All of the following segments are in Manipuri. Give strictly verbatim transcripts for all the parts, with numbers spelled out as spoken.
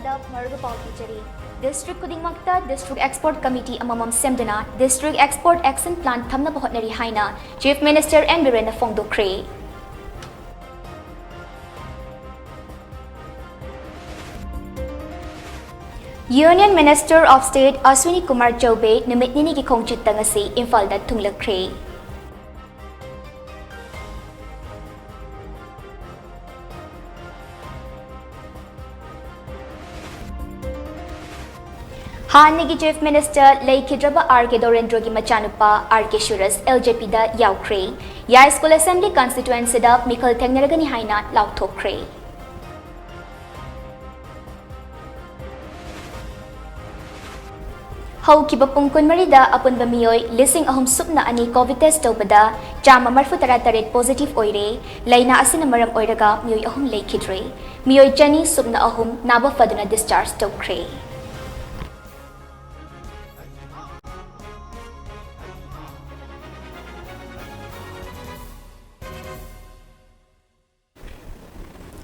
ꯃꯔꯨꯞ ꯄꯥꯎ ꯄꯤꯖꯔꯤ꯫ District ꯈꯨꯗꯤꯡꯃꯛꯇ District Export Committee ꯑꯃꯃꯝ ꯁꯦꯝꯗꯨꯅ District Export Action Plan ꯊꯝꯅꯕ ꯍꯣꯠꯅꯔꯤ ꯍꯥꯏꯅ Chief Minister N ꯕꯤꯔꯦꯟꯅ ꯐꯣꯡꯗꯣꯛꯈ꯭ꯔꯦ꯫ Union Minister of State Ashwini Kumar Choube ꯅꯨꯃꯤꯠ ꯅꯤꯅꯤꯒꯤ ꯈꯣꯡꯆꯠꯇ ꯉꯁꯤ ꯏꯝꯐꯥꯜꯗ ꯊꯨꯡꯂꯛꯈ꯭ꯔꯦ꯫ ꯍꯥꯟꯅꯒꯤ Chief Minister ꯂꯩꯈꯤꯗ꯭ꯔꯕ ꯑꯥꯔ ꯀꯦ ꯗꯣꯔꯦꯟꯗ꯭ꯔꯣꯒꯤ ꯃꯆꯥꯅꯨꯄꯥ ꯑꯥꯔ ꯀꯦ ꯁꯨꯔꯖ ꯑꯦꯜ ꯖꯦ ꯄꯤꯗ ꯌꯥꯎꯈ꯭ꯔꯦ꯫ ꯌꯥꯏꯁ꯭ꯀꯨꯜ Assembly Constituencyꯗ ꯃꯤꯈꯜ ꯊꯦꯡꯅꯔꯒꯅꯤ ꯍꯥꯏꯅ ꯂꯥꯎꯊꯣꯛꯈ꯭ꯔꯦ꯫ ꯍꯧꯈꯤꯕ ꯄꯨꯡ ꯀꯨꯟꯃꯔꯤꯗ ꯑꯄꯨꯟꯕ ꯃꯤꯑꯣꯏ ꯂꯤꯁꯤꯡ ꯑꯍꯨꯝ ꯁꯨꯞꯅ ꯑꯅꯤ COVID test ꯇꯧꯕꯗ ꯆꯥꯝꯃ ꯃꯔꯤꯐꯨ ꯇꯔꯥ ꯇꯔꯦꯠ positive ꯑꯣꯏꯔꯦ꯫ ꯂꯥꯏꯅꯥ ꯑꯁꯤꯅ ꯃꯔꯝ ꯑꯣꯏꯔꯒ ꯃꯤꯑꯣꯏ ꯑꯍꯨꯝ ꯂꯩꯈꯤꯗ꯭ꯔꯦ꯫ ꯃꯤꯑꯣꯏ ꯆꯅꯤ ꯁꯨꯞꯅ ꯑꯍꯨꯝ ꯅꯥꯕ ꯐꯗꯨꯅ discharge ꯇꯧꯈ꯭ꯔꯦ꯫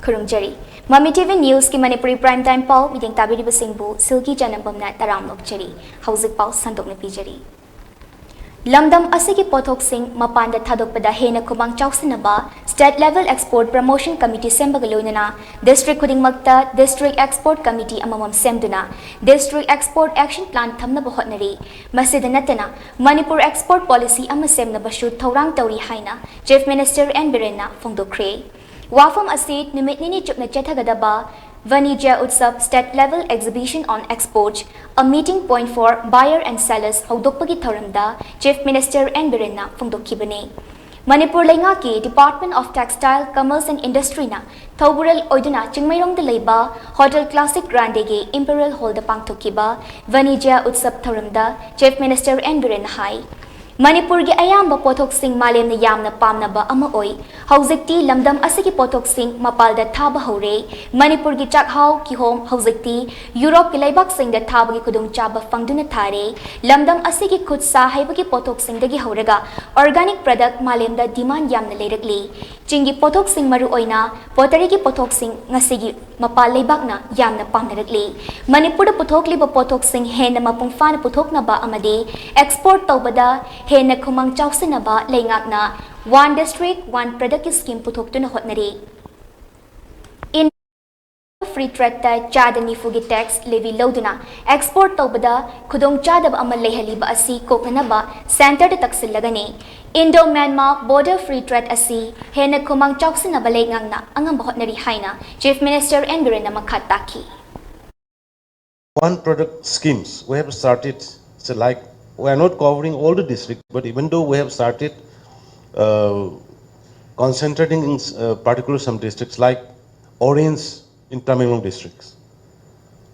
ꯈꯨꯔꯨꯝꯖꯔꯤ꯫ ꯃꯃꯤ TV Newsꯀꯤ ꯃꯅꯤꯄꯨꯔꯤ prime time ꯄꯥꯎ ꯃꯤꯠꯌꯦꯡ ꯇꯥꯕꯤꯔꯤꯕꯁꯤꯡꯕꯨ ꯁꯤꯜꯀꯤ ꯆꯅꯝꯕꯝꯅ ꯇꯔꯥꯝꯅ ꯑꯣꯛꯆꯔꯤ꯫ ꯍꯧꯖꯤꯛ ꯄꯥꯎ ꯁꯟꯗꯣꯛꯅ ꯄꯤꯖꯔꯤ꯫ ꯂꯝꯗꯝ ꯑꯁꯤꯒꯤ ꯄꯣꯠꯊꯣꯛꯁꯤꯡ ꯃꯄꯥꯟꯗ ꯊꯥꯗꯣꯛꯄꯗ ꯍꯦꯟꯅ ꯈꯨꯃꯥꯡ ꯆꯥꯎꯁꯤꯟꯅꯕ State Level Export Promotion Committee ꯁꯦꯝꯕꯒ ꯂꯣꯏꯅꯅ district ꯈꯨꯗꯤꯡꯃꯛꯇ District Export Committee ꯑꯃꯃꯝ ꯁꯦꯝꯗꯨꯅ District Export Action Plan ꯊꯝꯅꯕ ꯍꯣꯠꯅꯔꯤ꯫ ꯃꯁꯤꯗ ꯅꯠꯇꯅ ꯃꯅꯤꯄꯨꯔ export policy ꯑꯃ ꯁꯦꯝꯅꯕꯁꯨ ꯊꯧꯔꯥꯡ ꯇꯧꯔꯤ ꯍꯥꯏꯅ Chief Minister N ꯕꯤꯔꯦꯟꯅ ꯐꯣꯡꯗꯣꯛꯈ꯭ꯔꯦ꯫ ꯋꯥꯐꯝ ꯑꯁꯤ ꯅꯨꯃꯤꯠ ꯅꯤꯅꯤ ꯆꯨꯞꯅ ꯆꯠꯊꯒꯗꯕ Vanijya Utsav State Level Exhibition on Export, a meeting point for buyer and sellers ꯍꯧꯗꯣꯛꯄꯒꯤ ꯊꯧꯔꯝꯗ Chief Minister N ꯕꯤꯔꯦꯟꯅ ꯐꯣꯡꯗꯣꯛꯈꯤꯕꯅꯤ꯫ ꯃꯅꯤꯄꯨꯔ ꯂꯩꯉꯥꯛꯀꯤ Department of Textile, Commerce and Industryꯅ ꯊꯧꯕꯨꯔꯦꯜ ꯑꯣꯏꯗꯨꯅ ꯆꯤꯡꯃꯩꯔꯣꯡꯗ ꯂꯩꯕ Hotel Classic Grandeꯒꯤ Imperial Hallꯗ ꯄꯥꯡꯊꯣꯛꯈꯤꯕ Vanijya Utsav ꯊꯧꯔꯝꯗ Chief Minister N ꯕꯤꯔꯦꯟꯅ ꯍꯥꯏ, ꯃꯅꯤꯄꯨꯔꯒꯤ ꯑꯌꯥꯝꯕ ꯄꯣꯠꯊꯣꯛꯁꯤꯡ ꯃꯥꯂꯦꯝꯅ ꯌꯥꯝꯅ ꯄꯥꯝꯅꯕ ꯑꯃ ꯑꯣꯏ꯫ ꯍꯧꯖꯤꯛꯇꯤ ꯂꯝꯗꯝ ꯑꯁꯤꯒꯤ ꯄꯣꯠꯊꯣꯛꯁꯤꯡ ꯃꯄꯥꯜꯗ ꯊꯥꯕ ꯍꯧꯔꯦ꯫ ꯃꯅꯤꯄꯨꯔꯒꯤ ꯆꯥꯛꯍꯥꯎ, ꯀꯤꯍꯣꯝ ꯍꯧꯖꯤꯛꯇꯤ ꯌꯨꯔꯣꯞꯀꯤ ꯂꯩꯕꯥꯛꯁꯤꯡꯗ ꯊꯥꯕꯒꯤ ꯈꯨꯗꯣꯡꯆꯥꯕ ꯐꯪꯗꯨꯅ ꯊꯥꯔꯦ꯫ ꯂꯝꯗꯝ ꯑꯁꯤꯒꯤ ꯈꯨꯠ ꯁꯥ ꯍꯩꯕꯒꯤ ꯄꯣꯠꯊꯣꯛꯁꯤꯡꯗꯒꯤ ꯍꯧꯔꯒ organic product ꯃꯥꯂꯦꯝꯗ demand ꯌꯥꯝꯅ ꯂꯩꯔꯛꯂꯤ꯫ ꯆꯤꯡꯒꯤ ꯄꯣꯠꯊꯣꯛꯁꯤꯡ, ꯃꯔꯨꯑꯣꯏꯅ potteryꯒꯤ ꯄꯣꯠꯊꯣꯛꯁꯤꯡ ꯉꯁꯤꯒꯤ ꯃꯄꯥꯟ ꯂꯩꯕꯥꯛꯅ ꯌꯥꯝꯅ ꯄꯥꯝꯅꯔꯛꯂꯤ꯫ ꯃꯅꯤꯄꯨꯔꯗ ꯄꯨꯊꯣꯛꯂꯤꯕ ꯄꯣꯠꯊꯣꯛꯁꯤꯡ ꯍꯦꯟꯅ ꯃꯄꯨꯡ ꯐꯥꯅ ꯄꯨꯊꯣꯛꯅꯕ ꯑꯃꯗꯤ export ꯇꯧꯕꯗ ꯍꯦꯟꯅ ꯈꯨꯃꯥꯡ ꯆꯥꯎꯁꯤꯟꯅꯕ ꯂꯩꯉꯥꯛꯅ One District One Product scheme ꯄꯨꯊꯣꯛꯇꯨꯅ ꯍꯣꯠꯅꯔꯤ꯫ Free Trade ꯇ ꯆꯥꯗ ꯅꯤꯐꯨꯒꯤ tax levy ꯂꯧꯗꯨꯅ export ꯇꯧꯕꯗ ꯈꯨꯗꯣꯡꯆꯥꯗꯕ ꯑꯃ ꯂꯩꯍꯜꯂꯤꯕ ꯑꯁꯤ ꯀꯣꯛꯅꯅꯕ centre ꯗ ꯇꯛꯁꯤꯜꯂꯒꯅꯤ꯫ Indo Myanmar Border Free Trade ꯑꯁꯤ ꯍꯦꯟꯅ ꯈꯨꯃꯥꯡ ꯆꯥꯎꯁꯤꯟꯅꯕ ꯂꯩꯉꯥꯛꯅ ꯑꯉꯝꯕ ꯍꯣꯠꯅꯔꯤ ꯍꯥꯏꯅ Chief Minister N Biren ꯅ ꯃꯈꯥ ꯇꯥꯈꯤ꯫ One product schemes we have started, so like, we are not covering all the districts, but even though we have started uh, concentrating in uh, particular some districts like orange in Tamenglong districts,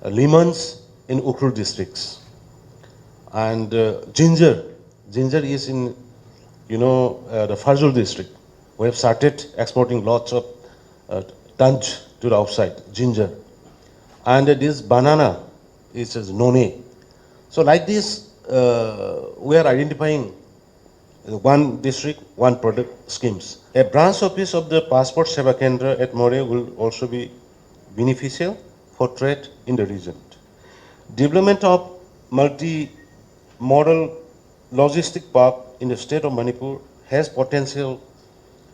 uh, lemons in Ukhrul districts, and uh, ginger. Ginger is in, you know, uh, the Farjul district. We have started exporting lots of uh, tons to the outside, ginger. And uh, this banana is as none. So like this, uh, we are identifying one district, one product schemes. A branch office of the Passport Seva Kendra at Moreh will also be beneficial for trade in the region. Development of multi-modal logistic park in the state of Manipur has potential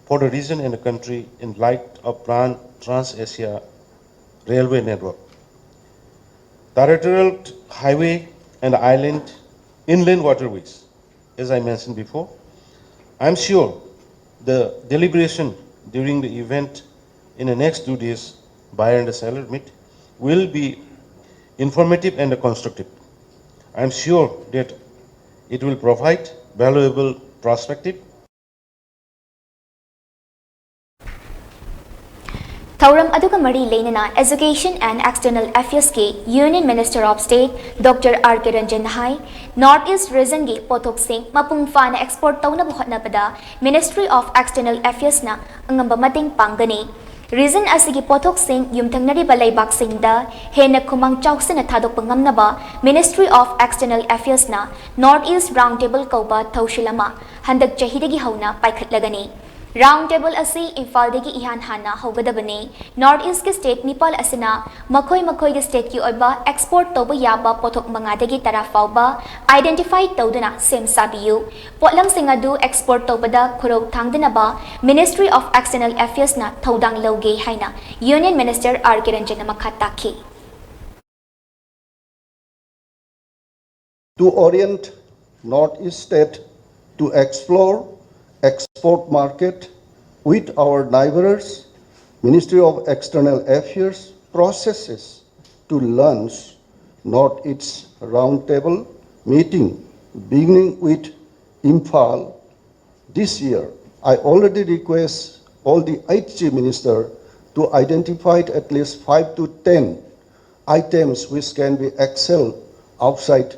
for the region and the country in light of planned Trans-Asia railway network. Territorial highway and island inland waterways, as I mentioned before. I'm sure the deliberation during the event in the next two days, buyer and seller meet, will be informative and constructive. I'm sure that it will provide valuable perspective. ꯊꯧꯔꯝ ꯑꯗꯨꯒ ꯃꯔꯤ ꯂꯩꯅꯅ Education and External Affairs ꯀꯤ Union Minister of State Doctor R K Ranjan ꯅ ꯍꯥꯏ, North East Region ꯒꯤ ꯄꯣꯠꯊꯣꯛꯁꯤꯡ ꯃꯄꯨꯡ ꯐꯥꯅ export ꯇꯧꯅꯕ ꯍꯣꯠꯅꯕꯗ Ministry of External Affairs ꯅ ꯑꯉꯝꯕ ꯃꯇꯦꯡ ꯄꯥꯡꯒꯅꯤ꯫ Region ꯑꯁꯤꯒꯤ ꯄꯣꯠꯊꯣꯛꯁꯤꯡ ꯌꯨꯝꯊꯪꯅꯔꯤꯕ ꯂꯩꯕꯥꯛꯁꯤꯡꯗ ꯍꯦꯟꯅ ꯈꯨꯃꯥꯡ ꯆꯥꯎꯁꯤꯟꯅ ꯊꯥꯗꯣꯛꯄ ꯉꯝꯅꯕ Ministry of External Affairs ꯅ North East Round Table ꯀꯧꯕ ꯊꯧꯁꯤꯜ ꯑꯃ ꯍꯟꯗꯛ ꯆꯍꯤꯗꯒꯤ ꯍꯧꯅ ꯄꯥꯏꯈꯠꯂꯒꯅꯤ꯫ Round table ꯑꯁꯤ ꯏꯝꯐꯥꯜꯗꯒꯤ ꯏꯍꯥꯟ ꯍꯥꯟꯅ ꯍꯧꯒꯗꯕꯅꯤ꯫ North East ꯀꯤ state ꯅꯤꯄꯥꯜ ꯑꯁꯤꯅ ꯃꯈꯣꯏ ꯃꯈꯣꯏꯒꯤ state ꯀꯤ ꯑꯣꯏꯕ export ꯇꯧꯕ ꯌꯥꯕ ꯄꯣꯠꯊꯣꯛ ꯃꯉꯥꯗꯒꯤ ꯇꯔꯥ ꯐꯥꯎꯕ identify ꯇꯧꯗꯨꯅ ꯁꯦꯝ ꯁꯥꯕꯤꯌꯨ꯫ ꯄꯣꯠꯂꯝꯁꯤꯡ ꯑꯗꯨ export ꯇꯧꯕꯗ ꯈꯨꯔꯧ ꯊꯥꯡꯗꯅꯕ Ministry of External Affairs ꯅ ꯊꯧꯗꯥꯡ ꯂꯧꯒꯦ ꯍꯥꯏꯅ Union Minister R K Ranjan ꯅ ꯃꯈꯥ ꯇꯥꯈꯤ꯫ To orient North East state to explore export market with our neighbors, Ministry of External Affairs processes to launch North East Roundtable meeting beginning with Imphal this year. I already request all the eight chief minister to identify at least five to ten items which can be excelled outside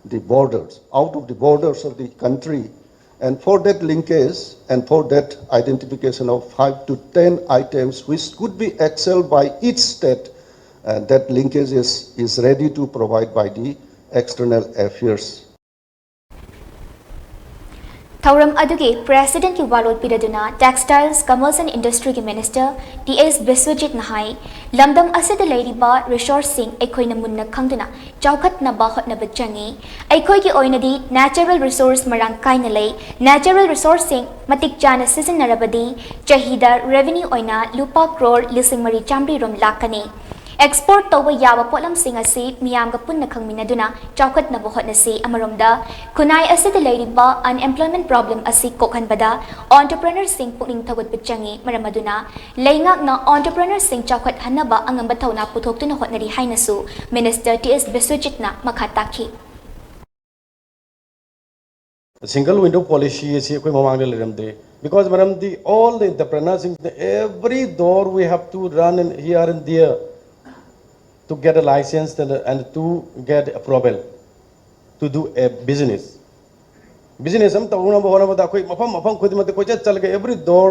the borders, out of the borders of the country. And for that linkage and for that identification of five to ten items which could be excelled by each state, uh, that linkage is, is ready to provide by the external affairs. ꯊꯧꯔꯝ ꯑꯗꯨꯒꯤ president ꯀꯤ ꯋꯥꯔꯣꯜ ꯄꯤꯔꯗꯨꯅ Textiles, Commerce and Industry ꯒꯤ minister T S ꯕꯤꯁ꯭ꯋꯖꯤꯠꯅ ꯍꯥꯏ, ꯂꯝꯗꯝ ꯑꯁꯤꯗ ꯂꯩꯔꯤꯕ resource ꯁꯤꯡ ꯑꯩꯈꯣꯏꯅ ꯃꯨꯟꯅ ꯈꯪꯗꯨꯅ ꯆꯥꯎꯈꯠꯅꯕ ꯍꯣꯠꯅꯕ ꯆꯪꯏ꯫ ꯑꯩꯈꯣꯏꯒꯤ ꯑꯣꯏꯅꯗꯤ natural resource ꯃꯔꯥꯡ ꯀꯥꯏꯅ ꯂꯩ꯫ Natural resource ꯁꯤꯡ ꯃꯇꯤꯛ ꯆꯥꯅ ꯁꯤꯖꯤꯟꯅꯔꯕꯗꯤ ꯆꯍꯤꯗ revenue ꯑꯣꯏꯅ ꯂꯨꯄꯥ ꯀ꯭ꯔꯣꯔ ꯂꯤꯁꯤꯡ ꯃꯔꯤ ꯆꯥꯃꯔꯤ ꯔꯣꯝ ꯂꯥꯛꯀꯅꯤ꯫ Export ꯇꯧꯕ ꯌꯥꯕ ꯄꯣꯠꯂꯝꯁꯤꯡ ꯑꯁꯤ ꯃꯤꯌꯥꯝꯒ ꯄꯨꯟꯅ ꯈꯪꯃꯤꯟꯅꯗꯨꯅ ꯆꯥꯎꯈꯠꯅꯕ ꯍꯣꯠꯅꯁꯤ꯫ ꯑꯃꯔꯣꯝꯗ, ꯈꯨꯟꯅꯥꯏ ꯑꯁꯤꯗ ꯂꯩꯔꯤꯕ unemployment problem ꯑꯁꯤ ꯀꯣꯛꯍꯟꯕꯗ entrepreneur ꯁꯤꯡ ꯄꯨꯛꯅꯤꯡ ꯊꯧꯒꯠꯄ ꯆꯪꯏ꯫ ꯃꯔꯝ ꯑꯗꯨꯅ ꯂꯩꯉꯥꯛꯅ entrepreneur ꯁꯤꯡ ꯆꯥꯎꯈꯠꯍꯟꯅꯕ ꯑꯉꯝꯕ ꯊꯧꯅꯥ ꯄꯨꯊꯣꯛꯇꯨꯅ ꯍꯣꯠꯅꯔꯤ ꯍꯥꯏꯅꯁꯨ minister T S ꯕꯤꯁ꯭ꯋꯖꯤꯠꯅ ꯃꯈꯥ ꯇꯥꯈꯤ꯫ Single window policy ꯑꯁꯤ ꯑꯩꯈꯣꯏ ꯃꯃꯥꯡꯗ ꯂꯩꯔꯝꯗꯦ꯫ Because ꯃꯔꯝꯗꯤ all the entrepreneurs in the, every door we have to run and here and there to get a license and, and to get approval to do a business. Business ꯑꯃ ꯇꯧꯅꯕ ꯍꯣꯠꯅꯕꯗ ꯑꯩꯈꯣꯏ ꯃꯐꯝ ꯃꯐꯝ ꯈꯨꯗꯤꯡꯃꯛꯇ ꯀꯣꯏꯆꯠ ꯆꯠꯂꯒ every door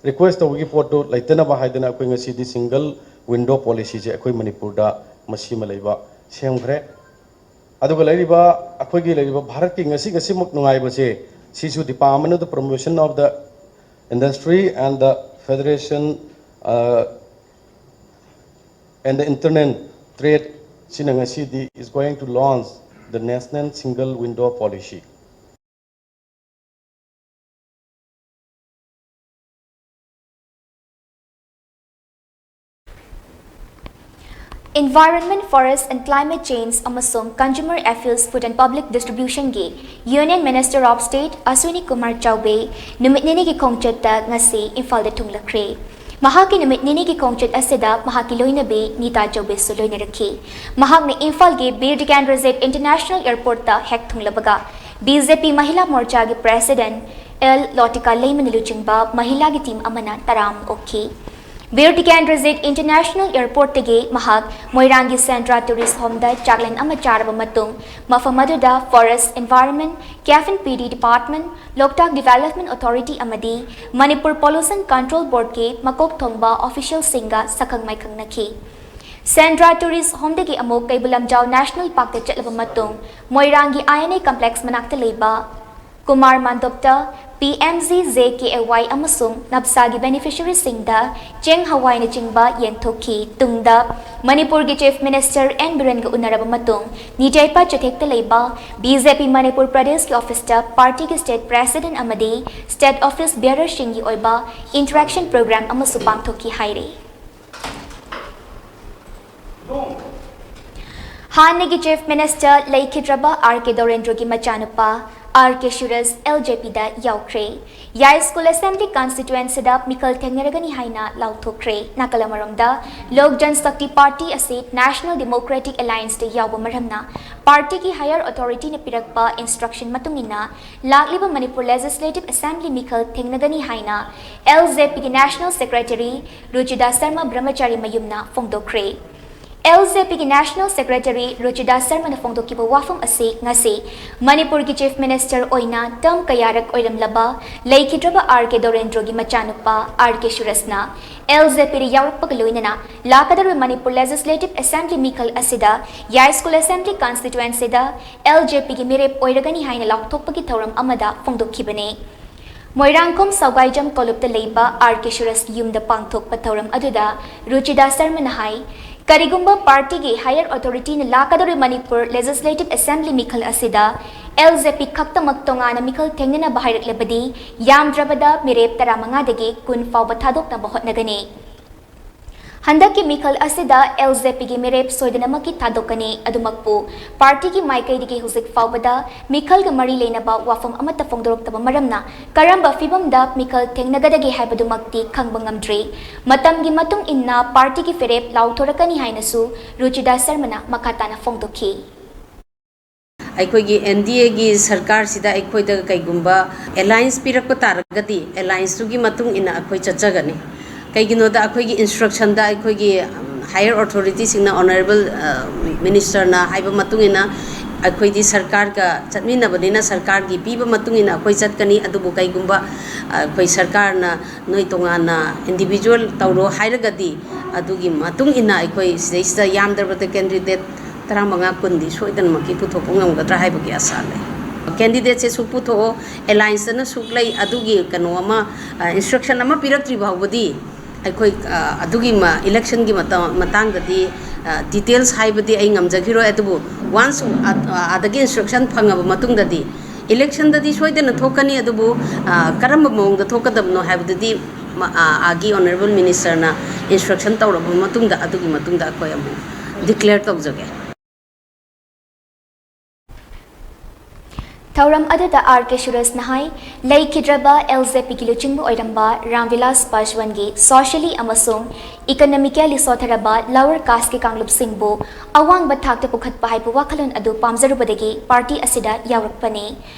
request ꯇꯧꯕꯒꯤ ꯄꯣꯠꯇꯨ ꯂꯩꯇꯅꯕ ꯍꯥꯏꯗꯅ ꯑꯩꯈꯣꯏ ꯉꯁꯤꯗꯤ single window policy ꯁꯦ ꯑꯩꯈꯣꯏ ꯃꯅꯤꯄꯨꯔꯗ ꯃꯁꯤꯃ ꯂꯩꯕ ꯁꯦꯝꯈ꯭ꯔꯦ꯫ ꯑꯗꯨꯒ ꯂꯩꯔꯤꯕ ꯑꯩꯈꯣꯏꯒꯤ ꯂꯩꯔꯤꯕ ꯚꯥꯔꯠꯀꯤ ꯉꯁꯤ ꯉꯁꯤꯃꯛ ꯅꯨꯡꯉꯥꯏꯕꯁꯦ ꯁꯤꯁꯨ Department of the Promotion of the Industry and the Federation, uh, and the Internet Trade Sinangasi is going to launch the National Single Window Policy. Environment, Forest and Climate Change ꯑꯃꯁꯨꯡ Consumer Affairs, Food and Public Distribution ꯒꯤ Union Minister of State Aswini Kumar ꯆꯧꯕꯦ ꯅꯨꯃꯤꯠ ꯅꯤꯅꯤꯒꯤ ꯈꯣꯡꯆꯠꯇ ꯉꯁꯤ ꯏꯝꯐꯥꯜꯗ ꯊꯨꯡꯂꯈ꯭ꯔꯦ꯫ ꯃꯍꯥꯛꯀꯤ ꯅꯨꯃꯤꯠ ꯅꯤꯅꯤꯒꯤ ꯈꯣꯡꯆꯠ ꯑꯁꯤꯗ ꯃꯍꯥꯛꯀꯤ ꯂꯣꯏꯅꯕꯤ ꯅꯤꯇꯥ ꯆꯧꯕꯦꯁꯨ ꯂꯣꯏꯅꯔꯛꯈꯤ꯫ ꯃꯍꯥꯛꯅ ꯏꯝꯐꯥꯜꯒꯤ ꯕꯤꯔ ꯇꯤꯀꯦꯟꯗ꯭ꯔꯖꯤꯠ International Airport ꯇ ꯍꯦꯛ ꯊꯨꯡꯂꯕꯒ ꯕꯤ ꯖꯦ ꯄꯤ ꯃꯍꯤꯂꯥ ꯃꯣꯔꯆꯥꯒꯤ President ꯑꯦꯜ ꯂꯣꯇꯤꯀꯥ ꯂꯩꯃꯅ ꯂꯨꯆꯤꯡꯕ ꯃꯍꯤꯂꯥꯒꯤ team ꯑꯃꯅ ꯇꯔꯥꯝꯅ ꯑꯣꯛꯈꯤ꯫ ꯕꯤꯔ ꯇꯤꯀꯦꯟꯗ꯭ꯔꯖꯤꯠ International Airport ꯇꯒꯤ ꯃꯍꯥꯛ ꯃꯣꯏꯔꯥꯡꯒꯤ ꯁꯦꯟꯗ꯭ꯔꯥ Tourist Home ꯗ ꯆꯥꯛꯂꯦꯟ ꯑꯃ ꯆꯥꯔꯕ ꯃꯇꯨꯡ, ꯃꯐꯝ ꯑꯗꯨꯗ Forest, Environment, Cap and P D Department, Loktak Development Authority ꯑꯃꯗꯤ Manipur Pollution Control Board ꯀꯤ ꯃꯀꯣꯛ ꯊꯣꯡꯕ official ꯁꯤꯡꯒ ꯁꯛꯈꯪ ꯃꯥꯏꯈꯪꯅꯈꯤ꯫ ꯁꯦꯟꯗ꯭ꯔꯥ Tourist Home ꯗꯒꯤ ꯑꯃꯨꯛ ꯀꯩꯕꯨꯜ ꯂꯝꯖꯥꯎ National Park ꯇ ꯆꯠꯂꯕ ꯃꯇꯨꯡ, ꯃꯣꯏꯔꯥꯡꯒꯤ I N A Complex ꯃꯅꯥꯛꯇ ꯂꯩꯕ Kumar ꯃꯟꯗꯣꯞꯇ P M G J K A Y ꯑꯃꯁꯨꯡ ꯅꯞꯁꯥꯒꯤ beneficiary ꯁꯤꯡꯗ ꯆꯦꯡ ꯍꯋꯥꯏꯅꯆꯤꯡꯕ ꯌꯦꯟꯊꯣꯛꯈꯤ꯫ ꯇꯨꯡꯗ ꯃꯅꯤꯄꯨꯔꯒꯤ Chief Minister N ꯕꯤꯔꯦꯟꯒ ꯎꯅꯔꯕ ꯃꯇꯨꯡ, ꯅꯤꯖꯩꯄ ꯆꯨꯊꯦꯛꯇ ꯂꯩꯕ B J P ꯃꯅꯤꯄꯨꯔ ꯄ꯭ꯔꯗꯦꯁꯀꯤ office ꯇ party ꯒꯤ state president ꯑꯃꯗꯤ state office bearer ꯁꯤꯡꯒꯤ ꯑꯣꯏꯕ interaction program ꯑꯃꯁꯨ ꯄꯥꯡꯊꯣꯛꯈꯤ ꯍꯥꯏꯔꯤ꯫ ꯍꯥꯟꯅꯒꯤ Chief Minister ꯂꯩꯈꯤꯗ꯭ꯔꯕ R K ꯗꯣꯔꯦꯟꯗ꯭ꯔꯣꯒꯤ ꯃꯆꯥꯅꯨꯄꯥ R K ꯁꯨꯔꯖ L J P ꯗ ꯌꯥꯎꯈ꯭ꯔꯦ꯫ ꯌꯥꯏꯁ꯭ꯀꯨꯜ Assembly Constituency ꯗ ꯃꯤꯈꯜ ꯊꯦꯡꯅꯔꯒꯅꯤ ꯍꯥꯏꯅ ꯂꯥꯎꯊꯣꯛꯈ꯭ꯔꯦ꯫ ꯅꯥꯀꯜ ꯑꯃꯔꯣꯝꯗ, Lok Jan Shakti Party ꯑꯁꯤ National Democratic Alliance ꯇ ꯌꯥꯎꯕ ꯃꯔꯝꯅ, party ꯒꯤ higher authority ꯅ ꯄꯤꯔꯛꯄ instruction ꯃꯇꯨꯡ ꯏꯟꯅ, ꯂꯥꯛꯂꯤꯕ ꯃꯅꯤꯄꯨꯔ Legislative Assembly ꯃꯤꯈꯜ ꯊꯦꯡꯅꯒꯅꯤ ꯍꯥꯏꯅ L J P ꯒꯤ National Secretary ꯔꯨꯆꯤꯗꯥꯁ Sharma ꯕ꯭ꯔꯍꯃꯆꯥꯔꯤ ꯃꯌꯨꯝꯅ ꯐꯣꯡꯗꯣꯛꯈ꯭ꯔꯦ꯫ L J P ꯒꯤ National Secretary ꯔꯨꯆꯤꯗꯥꯁ ꯁꯔꯃꯅ ꯐꯣꯡꯗꯣꯛꯈꯤꯕ ꯋꯥꯐꯝ ꯑꯁꯤ ꯉꯁꯤ ꯃꯅꯤꯄꯨꯔꯒꯤ Chief Minister ꯑꯣꯏꯅ term ꯀꯌꯥꯔꯛ ꯑꯣꯏꯔꯝꯂꯕ ꯂꯩꯈꯤꯗ꯭ꯔꯕ R K ꯗꯣꯔꯦꯟꯗ꯭ꯔꯣꯒꯤ ꯃꯆꯥꯅꯨꯄꯥ R K ꯁꯨꯔꯖꯅ L J P ꯗ ꯌꯥꯎꯔꯛꯄꯒ ꯂꯣꯏꯅꯅ ꯂꯥꯛꯀꯗꯧꯔꯤꯕ ꯃꯅꯤꯄꯨꯔ Legislative Assembly ꯃꯤꯈꯜ ꯑꯁꯤꯗ ꯌꯥꯏꯁ꯭ꯀꯨꯜ Assembly Constituency ꯗ L J P ꯒꯤ ꯃꯤꯔꯦꯞ ꯑꯣꯏꯔꯒꯅꯤ ꯍꯥꯏꯅ ꯂꯥꯎꯊꯣꯛꯄꯒꯤ ꯊꯧꯔꯝ ꯑꯃꯗ ꯐꯣꯡꯗꯣꯛꯈꯤꯕꯅꯤ꯫ ꯃꯣꯏꯔꯥꯡꯈꯣꯝ ꯁꯧꯒꯥꯏꯖꯝ ꯀꯣꯂꯨꯞꯇ ꯂꯩꯕ ꯑꯥꯔ ꯀꯦ ꯁꯨꯔꯁꯀꯤ ꯌꯨꯝꯗ ꯄꯥꯡꯊꯣꯛꯄ ꯊꯧꯔꯝ ꯑꯗꯨꯗ ꯔꯨꯆꯤꯗꯥ ꯁꯔꯃꯅ ꯍꯥꯏ, ꯀꯔꯤꯒꯨꯝꯕ ꯄꯥꯔꯇꯤꯒꯤ ꯍꯥꯌꯔ ꯑꯣꯊꯣꯔꯤꯇꯤꯅ ꯂꯥꯛꯀꯗꯧꯔꯤꯕ ꯃꯅꯤꯄꯨꯔ ꯂꯦꯖꯤꯁꯂꯦꯇꯤꯚ ꯑꯦꯁꯦꯝꯕ꯭ꯂꯤ ꯃꯤꯈꯜ ꯑꯁꯤꯗ ꯑꯦꯜ ꯖꯦ ꯄꯤ ꯈꯛꯇꯃꯛ ꯇꯣꯉꯥꯟꯅ ꯃꯤꯈꯜ ꯊꯦꯡꯅꯅꯕ ꯍꯥꯏꯔꯛꯂꯕꯗꯤ ꯌꯥꯝꯗ꯭ꯔꯕꯗ ꯃꯤꯔꯦꯞ ꯇꯔꯥꯃꯉꯥꯗꯒꯤ ꯀꯨꯟ ꯐꯥꯎꯕ ꯊꯥꯗꯣꯛꯅꯕ ꯍꯣꯠꯅꯒꯅꯤ꯫ ꯍꯟꯗꯛꯀꯤ ꯃꯤꯈꯜ ꯑꯁꯤꯗ ꯑꯦꯜ ꯖꯦ ꯄꯤꯒꯤ ꯃꯤꯔꯦꯞ ꯁꯣꯏꯗꯅꯃꯛꯀꯤ ꯊꯥꯗꯣꯛꯀꯅꯤ꯫ ꯑꯗꯨꯃꯛꯄꯨ ꯄꯥꯔꯇꯤꯒꯤ ꯃꯥꯏꯀꯩꯗꯒꯤ ꯍꯧꯖꯤꯛ ꯐꯥꯎꯕꯗ ꯃꯤꯈꯜꯒ ꯃꯔꯤ ꯂꯩꯅꯕ ꯋꯥꯐꯝ ꯑꯃꯠꯇ ꯐꯣꯡꯗꯣꯔꯛꯇꯕ ꯃꯔꯝꯅ ꯀꯔꯝꯕ ꯐꯤꯚꯝꯗ ꯃꯤꯈꯜ ꯊꯦꯡꯅꯒꯗꯒꯦ ꯍꯥꯏꯕꯗꯨꯃꯛꯇꯤ ꯈꯪꯕ ꯉꯝꯗ꯭ꯔꯤ꯫ ꯃꯇꯝꯒꯤ ꯃꯇꯨꯡ ꯏꯟꯅ ꯄꯥꯔꯇꯤꯒꯤ ꯐꯤꯔꯦꯞ ꯂꯥꯎꯊꯣꯔꯛꯀꯅꯤ ꯍꯥꯏꯅꯁꯨ ꯔꯨꯆꯤꯗꯥ ꯁꯔꯃꯅ ꯃꯈꯥ ꯇꯥꯅ ꯐꯣꯡꯗꯣꯛꯈꯤ꯫ ꯑꯩꯈꯣꯏꯒꯤ ꯑꯦꯟ ꯗꯤ ꯑꯦꯒꯤ ꯁꯔꯀꯥꯔꯁꯤꯗ ꯑꯩꯈꯣꯏꯗ ꯀꯩꯒꯨꯝꯕ ꯑꯦꯂꯥꯏꯟꯁ ꯄꯤꯔꯛꯄ ꯇꯥꯔꯒꯗꯤ, ꯑꯦꯂꯥꯏꯟꯁꯇꯨꯒꯤ ꯃꯇꯨꯡ ꯏꯟꯅ ꯑꯩꯈꯣꯏ ꯆꯠꯆꯒꯅꯤ꯫ ꯀꯩꯒꯤꯅꯣꯗ, ꯑꯩꯈꯣꯏꯒꯤ ꯏꯟꯁꯇ꯭ꯔꯛꯁꯟꯗ ꯑꯩꯈꯣꯏꯒꯤ ꯍꯥꯌꯔ ꯑꯣꯊꯣꯔꯤꯇꯤꯁꯤꯡꯅ, ꯑꯣꯅꯔꯦꯕꯜ ꯃꯤꯅꯤꯁꯇꯔꯅ ꯍꯥꯏꯕ ꯃꯇꯨꯡ ꯏꯟꯅ ꯑꯩꯈꯣꯏꯗꯤ ꯁꯔꯀꯥꯔꯒ ꯆꯠꯃꯤꯟꯅꯕꯅꯤꯅ ꯁꯔꯀꯥꯔꯒꯤ ꯄꯤꯕ ꯃꯇꯨꯡ ꯏꯟꯅ ꯑꯩꯈꯣꯏ ꯆꯠꯀꯅꯤ꯫ ꯑꯗꯨꯕꯨ ꯀꯩꯒꯨꯝꯕ ꯑꯩꯈꯣꯏ ꯁꯔꯀꯥꯔꯅ ꯅꯣꯏ ꯇꯣꯉꯥꯟꯅ ꯏꯟꯗꯤꯕꯤꯖꯨꯋꯦꯜ ꯇꯧꯔꯣ ꯍꯥꯏꯔꯒꯗꯤ, ꯑꯗꯨꯒꯤ ꯃꯇꯨꯡ ꯏꯟꯅ ꯑꯩꯈꯣꯏ ꯁꯤꯗꯩꯁꯤꯗ ꯌꯥꯝꯗ꯭ꯔꯕꯗ ꯀꯦꯟꯗꯤꯗꯦꯠ ꯇꯔꯥꯃꯉꯥ ꯀꯨꯟꯗꯤ ꯁꯣꯏꯗꯅꯃꯛꯀꯤ ꯄꯨꯊꯣꯛꯄ ꯉꯝꯒꯗ꯭ꯔꯥ ꯍꯥꯏꯕꯒꯤ ꯑꯁꯥ ꯂꯩ꯫ ꯀꯦꯟꯗꯤꯗꯦꯠꯁꯦ ꯁꯨꯛ ꯄꯨꯊꯣꯛꯑꯣ, ꯑꯦꯂꯥꯏꯟꯁꯇꯅ ꯁꯨꯛ ꯂꯩ, ꯑꯗꯨꯒꯤ ꯀꯩꯅꯣ ꯑꯃ, ꯑ, ꯏꯟꯁꯇ꯭ꯔꯛꯁꯟ ꯑꯃ ꯄꯤꯔꯛꯇ꯭ꯔꯤ ꯐꯥꯎꯕꯗꯤ ꯑꯩꯈꯣꯏ, ꯑ, ꯑꯗꯨꯒꯤ ꯃ-, ꯏꯂꯦꯛꯁꯟꯒꯤ ꯃꯇ-, ꯃꯇꯥꯡꯗꯗꯤ, ꯑ, ꯗꯤꯇꯦꯜꯁ ꯍꯥꯏꯕꯗꯤ ꯑꯩ ꯉꯝꯖꯈꯤꯔꯣꯏ꯫ ꯑꯗꯨꯕꯨ ꯋꯥꯟꯁ ꯑ-, ꯑ-, ꯑꯥꯗꯒꯤ ꯏꯟꯁꯇ꯭ꯔꯛꯁꯟ ꯐꯪꯉꯕ ꯃꯇꯨꯡꯗꯗꯤ, ꯏꯂꯦꯛꯁꯟꯗꯗꯤ ꯁꯣꯏꯗꯅ ꯊꯣꯛꯀꯅꯤ, ꯑꯗꯨꯕꯨ, ꯑ, ꯀꯔꯝꯕ ꯃꯑꯣꯡꯗ ꯊꯣꯛꯀꯗꯕꯅꯣ ꯍꯥꯏꯕꯗꯨꯗꯤ ꯃ-, ꯑ, ꯑꯥꯒꯤ ꯑꯣꯅꯔꯦꯕꯜ ꯃꯤꯅꯤꯁꯇꯔꯅ ꯏꯟꯁꯇ꯭ꯔꯛꯁꯟ ꯇꯧꯔꯕ ꯃꯇꯨꯡꯗ, ꯑꯗꯨꯒꯤ ꯃꯇꯨꯡꯗ ꯑꯩꯈꯣꯏ ꯑꯃꯨꯛ ꯗꯤꯀ꯭ꯂꯦꯌꯔ ꯇꯧꯖꯒꯦ꯫ ꯊꯧꯔꯝ ꯑꯗꯨꯗ ꯑꯥꯔ ꯀꯦ ꯁꯨꯔꯁꯅ ꯍꯥꯏ, ꯂꯩꯈꯤꯗ꯭ꯔꯕ ꯑꯦꯜ ꯖꯦ ꯄꯤꯒꯤ ꯂꯨꯆꯤꯡꯕ ꯑꯣꯏꯔꯝꯕ ꯔꯥꯝ ꯕꯤꯂꯥꯁ ꯄꯥꯁꯋꯥꯟꯒꯤ ꯁꯣꯁꯤꯌꯦꯂꯤ ꯑꯃꯁꯨꯡ ꯏꯀꯣꯅꯣꯃꯤꯀꯦꯜꯂꯤ ꯁꯣꯊꯔꯕ ꯂꯋꯔ ꯀꯥꯁꯀꯤ ꯀꯥꯡꯂꯨꯞꯁꯤꯡꯕꯨ ꯑꯋꯥꯡꯕ ꯊꯥꯛꯇ ꯄꯨꯈꯠꯄ ꯍꯥꯏꯕ ꯋꯥꯈꯜꯂꯣꯟ ꯑꯗꯨ ꯄꯥꯝꯖꯔꯨꯕꯗꯒꯤ ꯄꯥꯔꯇꯤ ꯑꯁꯤꯗ ꯌꯥꯎꯔꯛꯄꯅꯤ꯫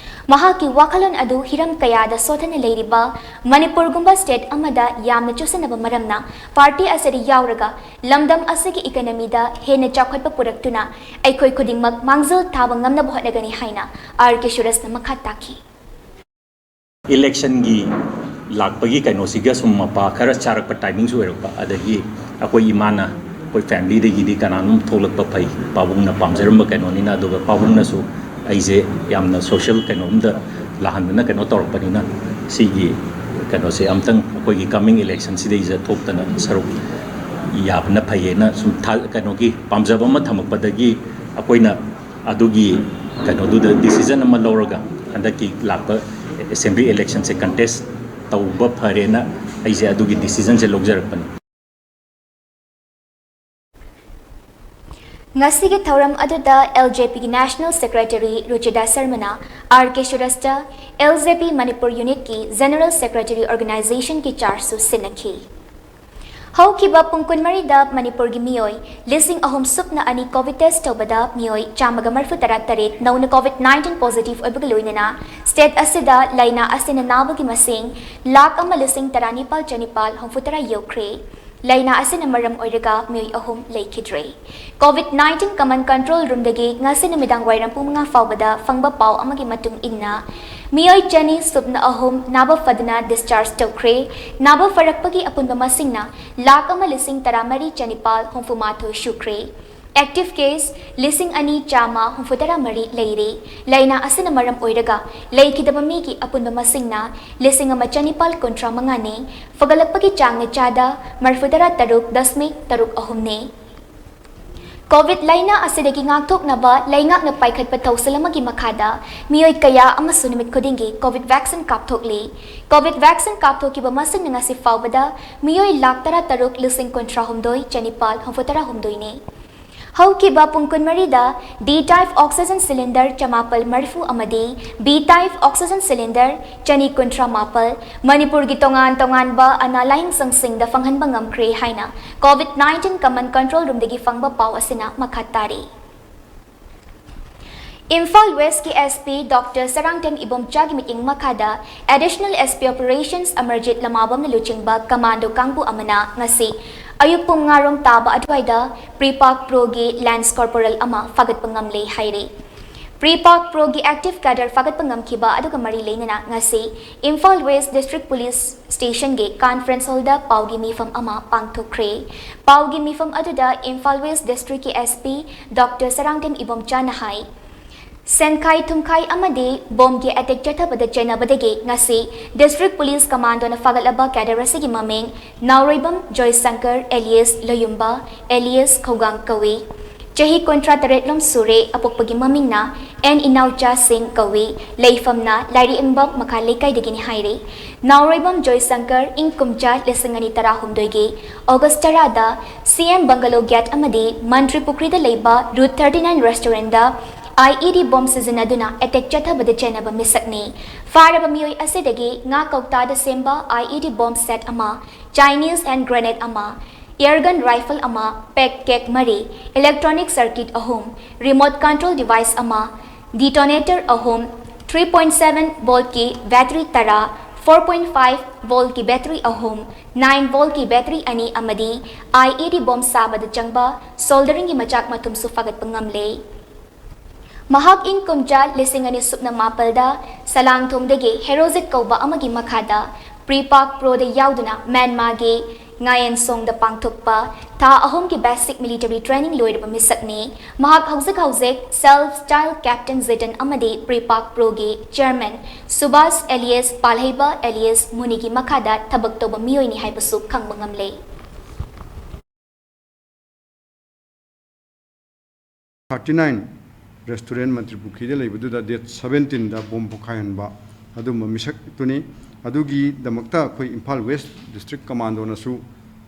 ꯃꯍꯥꯛꯀꯤ ꯋꯥꯈꯜꯂꯣꯟ ꯑꯗꯨ ꯍꯤꯔꯝ ꯀꯌꯥꯗ ꯁꯣꯊꯅ ꯂꯩꯔꯤꯕ ꯃꯅꯤꯄꯨꯔꯒꯨꯝꯕ ꯁ꯭ꯇꯦꯠ ꯑꯃꯗ ꯌꯥꯝꯅ ꯆꯨꯁꯟꯅꯕ ꯃꯔꯝꯅ ꯄꯥꯔꯇꯤ ꯑꯁꯤꯗ ꯌꯥꯎꯔꯒ ꯂꯝꯗꯝ ꯑꯁꯤꯒꯤ ꯏꯀꯣꯅꯣꯃꯤꯗ ꯍꯦꯟꯅ ꯆꯥꯎꯈꯠꯄ ꯄꯨꯔꯛꯇꯨꯅ ꯑꯩꯈꯣꯏ ꯈꯨꯗꯤꯡꯃꯛ ꯃꯥꯡꯖꯤꯜ ꯊꯥꯕ ꯉꯝꯅꯕ ꯍꯣꯠꯅꯒꯅꯤ ꯍꯥꯏꯅ ꯑꯥꯔ ꯀꯦ ꯁꯨꯔꯁꯅ ꯃꯈꯥ ꯇꯥꯈꯤ꯫ ꯏꯂꯦꯛꯁꯟꯒꯤ ꯂꯥꯛꯄꯒꯤ ꯀꯩꯅꯣꯁꯤꯒ ꯁꯨꯝ ꯃꯄꯥ ꯈꯔ ꯆꯥꯔꯛꯄ ꯇꯥꯏꯃꯤꯡꯁꯨ ꯑꯣꯏꯔꯛꯄ, ꯑꯗꯒꯤ ꯑꯩꯈꯣꯏ ꯏꯃꯥꯅ, ꯑꯩꯈꯣꯏ ꯐꯦꯃꯤꯂꯤꯗꯒꯤꯗꯤ ꯀꯅꯥꯅꯣꯝ ꯊꯣꯛꯂꯛꯄ ꯐꯩ, ꯄꯥꯕꯨꯡꯅ ꯄꯥꯝꯖꯔꯝꯕ ꯀꯩꯅꯣꯅꯤꯅ, ꯑꯗꯨꯒ ꯄꯥꯕꯨꯡꯅꯁꯨ ꯑꯩꯁꯦ ꯌꯥꯝꯅ ꯁꯣꯁꯤꯌꯦꯜ ꯀꯩꯅꯣꯝꯗ ꯂꯥꯛꯍꯟꯗꯅ ꯀꯩꯅꯣ ꯇꯧꯔꯛꯄꯅꯤꯅ, ꯁꯤꯒꯤ ꯀꯩꯅꯣꯁꯦ ꯑꯝꯇꯪ ꯑꯩꯈꯣꯏꯒꯤ coming election ꯁꯤꯗꯩꯁꯤꯗ ꯊꯣꯛꯇꯅ ꯁꯔꯨꯛ ꯌꯥꯕꯅ ꯐꯩꯌꯦꯅ ꯁꯨꯝ ꯊꯥ-, ꯀꯩꯅꯣꯒꯤ ꯄꯥꯝꯖꯕ ꯑꯃ ꯊꯝꯃꯛꯄꯗꯒꯤ ꯑꯩꯈꯣꯏꯅ ꯑꯗꯨꯒꯤ ꯀꯩꯅꯣꯗꯨꯗ decision ꯑꯃ ꯂꯧꯔꯒ ꯍꯟꯗꯛꯀꯤ ꯂꯥꯛꯄ assembly election ꯁꯦ contest ꯇꯧꯕ ꯐꯔꯦꯅ ꯑꯩꯁꯦ ꯑꯗꯨꯒꯤ decision ꯁꯦ ꯂꯧꯖꯔꯛꯄꯅꯤ꯫ ꯉꯁꯤꯒꯤ ꯊꯧꯔꯝ ꯑꯗꯨꯗ L J P ꯒꯤ National Secretary ꯔꯨꯆꯤꯗꯥ ꯁꯔꯃꯅ R K ꯁꯨꯔꯁꯇ L J P Manipur unit ꯀꯤ General Secretary organization ꯒꯤ charge ꯁꯨ ꯁꯤꯟꯅꯈꯤ꯫ ꯍꯧꯈꯤꯕ ꯄꯨꯡ ꯀꯨꯟꯃꯔꯤꯗ ꯃꯅꯤꯄꯨꯔꯒꯤ ꯃꯤꯑꯣꯏ ꯂꯤꯁꯤꯡ ꯑꯍꯨꯝ ꯁꯨꯞꯅ ꯑꯅꯤ COVID test ꯇꯧꯕꯗ ꯃꯤꯑꯣꯏ ꯆꯥꯝꯃꯒ ꯃꯔꯤꯐꯨ ꯇꯔꯥ ꯇꯔꯦꯠ ꯅꯧꯅ COVID nineteen positive ꯑꯣꯏꯕꯒ ꯂꯣꯏꯅꯅ state ꯑꯁꯤꯗ ꯂꯥꯏꯅꯥ ꯑꯁꯤꯅ ꯅꯥꯕꯒꯤ ꯃꯁꯤꯡ ꯂꯥꯈ ꯑꯃ ꯂꯤꯁꯤꯡ ꯇꯔꯥꯅꯤꯄꯥꯜ ꯆꯅꯤꯄꯥꯜ ꯍꯨꯝꯐꯨꯇꯔꯥ ꯌꯧꯈ꯭ꯔꯦ꯫ ꯂꯥꯏꯅꯥ ꯑꯁꯤꯅ ꯃꯔꯝ ꯑꯣꯏꯔꯒ ꯃꯤꯑꯣꯏ ꯑꯍꯨꯝ ꯂꯩꯈꯤꯗ꯭ꯔꯦ꯫ COVID nineteen common control room ꯗꯒꯤ ꯉꯁꯤ ꯅꯨꯃꯤꯗꯥꯡ ꯋꯥꯏꯔꯝ ꯄꯨꯡ ꯃꯉꯥ ꯐꯥꯎꯕꯗ ꯐꯪꯕ ꯄꯥꯎ ꯑꯃꯒꯤ ꯃꯇꯨꯡ ꯏꯟꯅ, ꯃꯤꯑꯣꯏ ꯆꯅꯤ ꯁꯨꯞꯅ ꯑꯍꯨꯝ ꯅꯥꯕ ꯐꯗꯨꯅ discharge ꯇꯧꯈ꯭ꯔꯦ꯫ ꯅꯥꯕ ꯐꯔꯛꯄꯒꯤ ꯑꯄꯨꯟꯕ ꯃꯁꯤꯡꯅ ꯂꯥꯈ ꯑꯃ ꯂꯤꯁꯤꯡ ꯇꯔꯥꯃꯔꯤ ꯆꯅꯤꯄꯥꯜ ꯍꯨꯝꯐꯨꯃꯥꯊꯣꯏ ꯁꯨꯈ꯭ꯔꯦ꯫ Active case ꯂꯤꯁꯤꯡ ꯑꯅꯤ ꯆꯥꯝꯃ ꯍꯨꯝꯐꯨꯇꯔꯥ ꯃꯔꯤ ꯂꯩꯔꯦ꯫ ꯂꯥꯏꯅꯥ ꯑꯁꯤꯅ ꯃꯔꯝ ꯑꯣꯏꯔꯒ ꯂꯩꯈꯤꯗꯕ ꯃꯤꯒꯤ ꯑꯄꯨꯟꯕ ꯃꯁꯤꯡꯅ ꯂꯤꯁꯤꯡ ꯑꯃ ꯆꯅꯤꯄꯥꯜ ꯀꯨꯟꯊ꯭ꯔꯥ ꯃꯉꯥꯅꯤ꯫ ꯐꯒꯠꯂꯛꯄꯒꯤ ꯆꯥꯡꯅ ꯆꯥꯗ ꯃꯔꯤꯐꯨꯇꯔꯥ ꯇꯔꯨꯛ ꯗꯁꯃꯤꯛ ꯇꯔꯨꯛ ꯑꯍꯨꯝꯅꯤ꯫ COVID ꯂꯥꯏꯅꯥ ꯑꯁꯤꯗꯒꯤ ꯉꯥꯛꯊꯣꯛꯅꯕ ꯂꯩꯉꯥꯛꯅ ꯄꯥꯏꯈꯠꯄ ꯊꯧꯁꯤꯜ ꯑꯃꯒꯤ ꯃꯈꯥꯗ ꯃꯤꯑꯣꯏ ꯀꯌꯥ ꯑꯃꯁꯨ ꯅꯨꯃꯤꯠ ꯈꯨꯗꯤꯡꯒꯤ COVID vaccine ꯀꯥꯞꯊꯣꯛꯂꯤ꯫ COVID vaccine ꯀꯥꯞꯊꯣꯛꯈꯤꯕ ꯃꯁꯤꯡꯅ ꯉꯁꯤ ꯐꯥꯎꯕꯗ ꯃꯤꯑꯣꯏ ꯂꯥꯈ ꯇꯔꯥꯇꯔꯨꯛ ꯂꯤꯁꯤꯡ ꯀꯨꯟꯊ꯭ꯔꯥꯍꯨꯝꯗꯣꯏ ꯆꯅꯤꯄꯥꯜ ꯍꯨꯝꯐꯨꯇꯔꯥ ꯍꯨꯝꯗꯣꯏꯅꯤ꯫ ꯍꯧꯈꯤꯕ ꯄꯨꯡ ꯀꯨꯟꯃꯔꯤꯗ D type oxygen cylinder ꯆꯃꯥꯄꯜ ꯃꯔꯤꯐꯨ ꯑꯃꯗꯤ B type oxygen cylinder ꯆꯅꯤ ꯀꯨꯟꯊ꯭ꯔꯥ ꯃꯥꯄꯜ ꯃꯅꯤꯄꯨꯔꯒꯤ ꯇꯣꯉꯥꯟ ꯇꯣꯉꯥꯟꯕ ꯑꯅꯥ ꯂꯥꯌꯦꯡ ꯁꯪꯁꯤꯡꯗ ꯐꯪꯍꯟꯕ ꯉꯝꯈ꯭ꯔꯦ ꯍꯥꯏꯅ COVID nineteen common control room ꯗꯒꯤ ꯐꯪꯕ ꯄꯥꯎ ꯑꯁꯤꯅ ꯃꯈꯥ ꯇꯥꯔꯤ꯫ ꯏꯝꯐꯥꯜ West ꯀꯤ S P Doctor ꯁꯔꯥꯡꯊꯦꯝ ꯏꯕꯣꯝꯆꯥꯒꯤ ꯃꯤꯠꯌꯦꯡ ꯃꯈꯥꯗ Additional S P Operations Amarjeet ꯂꯃꯥꯕꯝꯅ ꯂꯨꯆꯤꯡꯕ commando ꯀꯥꯡꯕꯨ ꯑꯃꯅ ꯉꯁꯤ ꯑꯌꯨꯛ ꯄꯨꯡ ꯃꯉꯥ ꯔꯣꯝ ꯇꯥꯕ ꯑꯗꯨꯋꯥꯏꯗ PREPAK Pro ꯒꯤ Lance Corporal ꯑꯃ ꯐꯥꯒꯠꯄ ꯉꯝꯂꯦ ꯍꯥꯏꯔꯦ꯫ PREPAK Pro ꯒꯤ active cadre ꯐꯥꯒꯠꯄ ꯉꯝꯈꯤꯕ ꯑꯗꯨꯒ ꯃꯔꯤ ꯂꯩꯅꯅ ꯉꯁꯤ Imphal West District Police Station ꯒꯤ conference hall ꯗ ꯄꯥꯎꯒꯤ ꯃꯤꯐꯝ ꯑꯃ ꯄꯥꯡꯊꯣꯛꯈ꯭ꯔꯦ꯫ ꯄꯥꯎꯒꯤ ꯃꯤꯐꯝ ꯑꯗꯨꯗ ꯏꯝꯐꯥꯜ West District ꯀꯤ S P Doctor ꯁꯔꯥꯡꯊꯦꯝ ꯏꯕꯣꯝꯆꯥꯅ ꯍꯥꯏ, ꯁꯦꯟꯈꯥꯏ ꯊꯨꯝꯈꯥꯏ ꯑꯃꯗꯤ ꯕꯣꯝꯒꯤ ꯑꯦꯇꯦꯛ ꯆꯠꯊꯕꯗ ꯆꯦꯟꯅꯕꯗꯒꯤ ꯉꯁꯤ District Police Commando ꯅ ꯐꯥꯒꯠꯂꯕ cadre ꯑꯁꯤꯒꯤ ꯃꯃꯤꯡ ꯅꯥꯎꯔꯣꯏꯕꯝ ꯖꯣꯏꯁꯪꯀꯔ alias ꯂꯣꯌꯨꯝꯕ alias ꯈꯧꯒꯥꯡ ꯀꯧꯏ꯫ ꯆꯍꯤ ꯀꯨꯟꯊ꯭ꯔꯥ ꯇꯔꯦꯠ ꯂꯣꯝ ꯁꯨꯔꯦ, ꯑꯄꯣꯛꯄꯒꯤ ꯃꯃꯤꯡꯅ ꯑꯦꯟ ꯏꯅꯥꯎꯆꯥ ꯁꯤꯡ ꯀꯧꯏ, ꯂꯩꯐꯝꯅ ꯂꯥꯏꯔꯦꯝꯕꯝ ꯃꯈꯥ ꯂꯩꯀꯥꯏꯗꯒꯤꯅꯤ ꯍꯥꯏꯔꯤ꯫ ꯅꯥꯎꯔꯣꯏꯕꯝ ꯖꯣꯏꯁꯪꯀꯔ ꯏꯪ ꯀꯨꯝꯖꯥ ꯂꯤꯁꯤꯡ ꯑꯅꯤ ꯇꯔꯥꯍꯨꯝꯗꯣꯏꯒꯤ August ꯇꯔꯥꯗ C M Bungalow gate ꯑꯃꯗꯤ ꯃꯟꯇ꯭ꯔꯤ ꯄꯨꯈ꯭ꯔꯤꯗ ꯂꯩꯕ Route thirty nine restaurant the I E D bomb ꯁꯤꯖꯤꯟꯅꯗꯨꯅ ꯑꯦꯇꯦꯛ ꯆꯠꯊꯕꯗ ꯆꯦꯟꯅꯕ ꯃꯤꯁꯛꯅꯤ꯫ ꯐꯥꯔꯕ ꯃꯤꯑꯣꯏ ꯑꯁꯤꯗꯒꯤ ꯉꯥ ꯀꯧꯇꯥꯗ ꯁꯦꯝꯕ I E D bomb set ꯑꯃ, Chinese hand grenade ꯑꯃ, air gun rifle ꯑꯃ, pack cake ꯃꯔꯤ, electronic circuit ꯑꯍꯨꯝ, remote control device ꯑꯃ, detonator ꯑꯍꯨꯝ, three point seven volt ꯀꯤ battery ꯇꯔꯥ, four point five volt ꯀꯤ battery ꯑꯍꯨꯝ, nine volt ꯀꯤ battery ꯑꯅꯤ ꯑꯃꯗꯤ I E D bomb ꯁꯥꯕꯗ ꯆꯪꯕ soldering ꯒꯤ ꯃꯆꯥꯛ ꯃꯊꯨꯝꯁꯨ ꯐꯥꯒꯠꯄ ꯉꯝꯂꯦ꯫ ꯃꯍꯥꯛ ꯏꯪ ꯀꯨꯝꯖꯥ ꯂꯤꯁꯤꯡ ꯑꯅꯤ ꯁꯨꯞꯅ ꯃꯥꯄꯜꯗ ꯁꯂꯥꯡꯊꯣꯡꯗꯒꯤ Heroic ꯀꯧꯕ ꯑꯃꯒꯤ ꯃꯈꯥꯗ Pre-Pak Pro ꯗ ꯌꯥꯎꯗꯨꯅ ꯃ꯭ꯌꯥꯟꯃꯥꯔꯒꯤ ꯉꯥꯌꯦꯟꯁꯣꯡꯗ ꯄꯥꯡꯊꯣꯛꯄ ꯊꯥ ꯑꯍꯨꯝꯒꯤ basic military training ꯂꯣꯏꯔꯕ ꯃꯤꯁꯛꯅꯤ꯫ ꯃꯍꯥꯛ ꯍꯧꯖꯤꯛ ꯍꯧꯖꯤꯛ Self Style Captain Zedon ꯑꯃꯗꯤ Pre-Pak Pro ꯒꯤ chairman ꯁꯨꯕꯥꯁ alias ꯄꯥꯜꯍꯩꯕ alias ꯃꯨꯅꯤꯒꯤ ꯃꯈꯥꯗ ꯊꯕꯛ ꯇꯧꯕ ꯃꯤꯑꯣꯏꯅꯤ ꯍꯥꯏꯕꯁꯨ ꯈꯪꯕ ꯉꯝꯂꯦ꯫ Thirty nine restaurant ꯃꯟꯇ꯭ꯔꯤ ꯄꯨꯈ꯭ꯔꯤꯗ ꯂꯩꯕꯗꯨꯗ date seventeen ꯗ ꯕꯣꯝ ꯄꯣꯈꯥꯏꯍꯟꯕ ꯑꯗꯨꯝꯕ ꯃꯤꯁꯛꯇꯨꯅꯤ꯫ ꯑꯗꯨꯒꯤꯗꯃꯛꯇ ꯑꯩꯈꯣꯏ ꯏꯝꯐꯥꯜ West District Commando ꯅꯁꯨ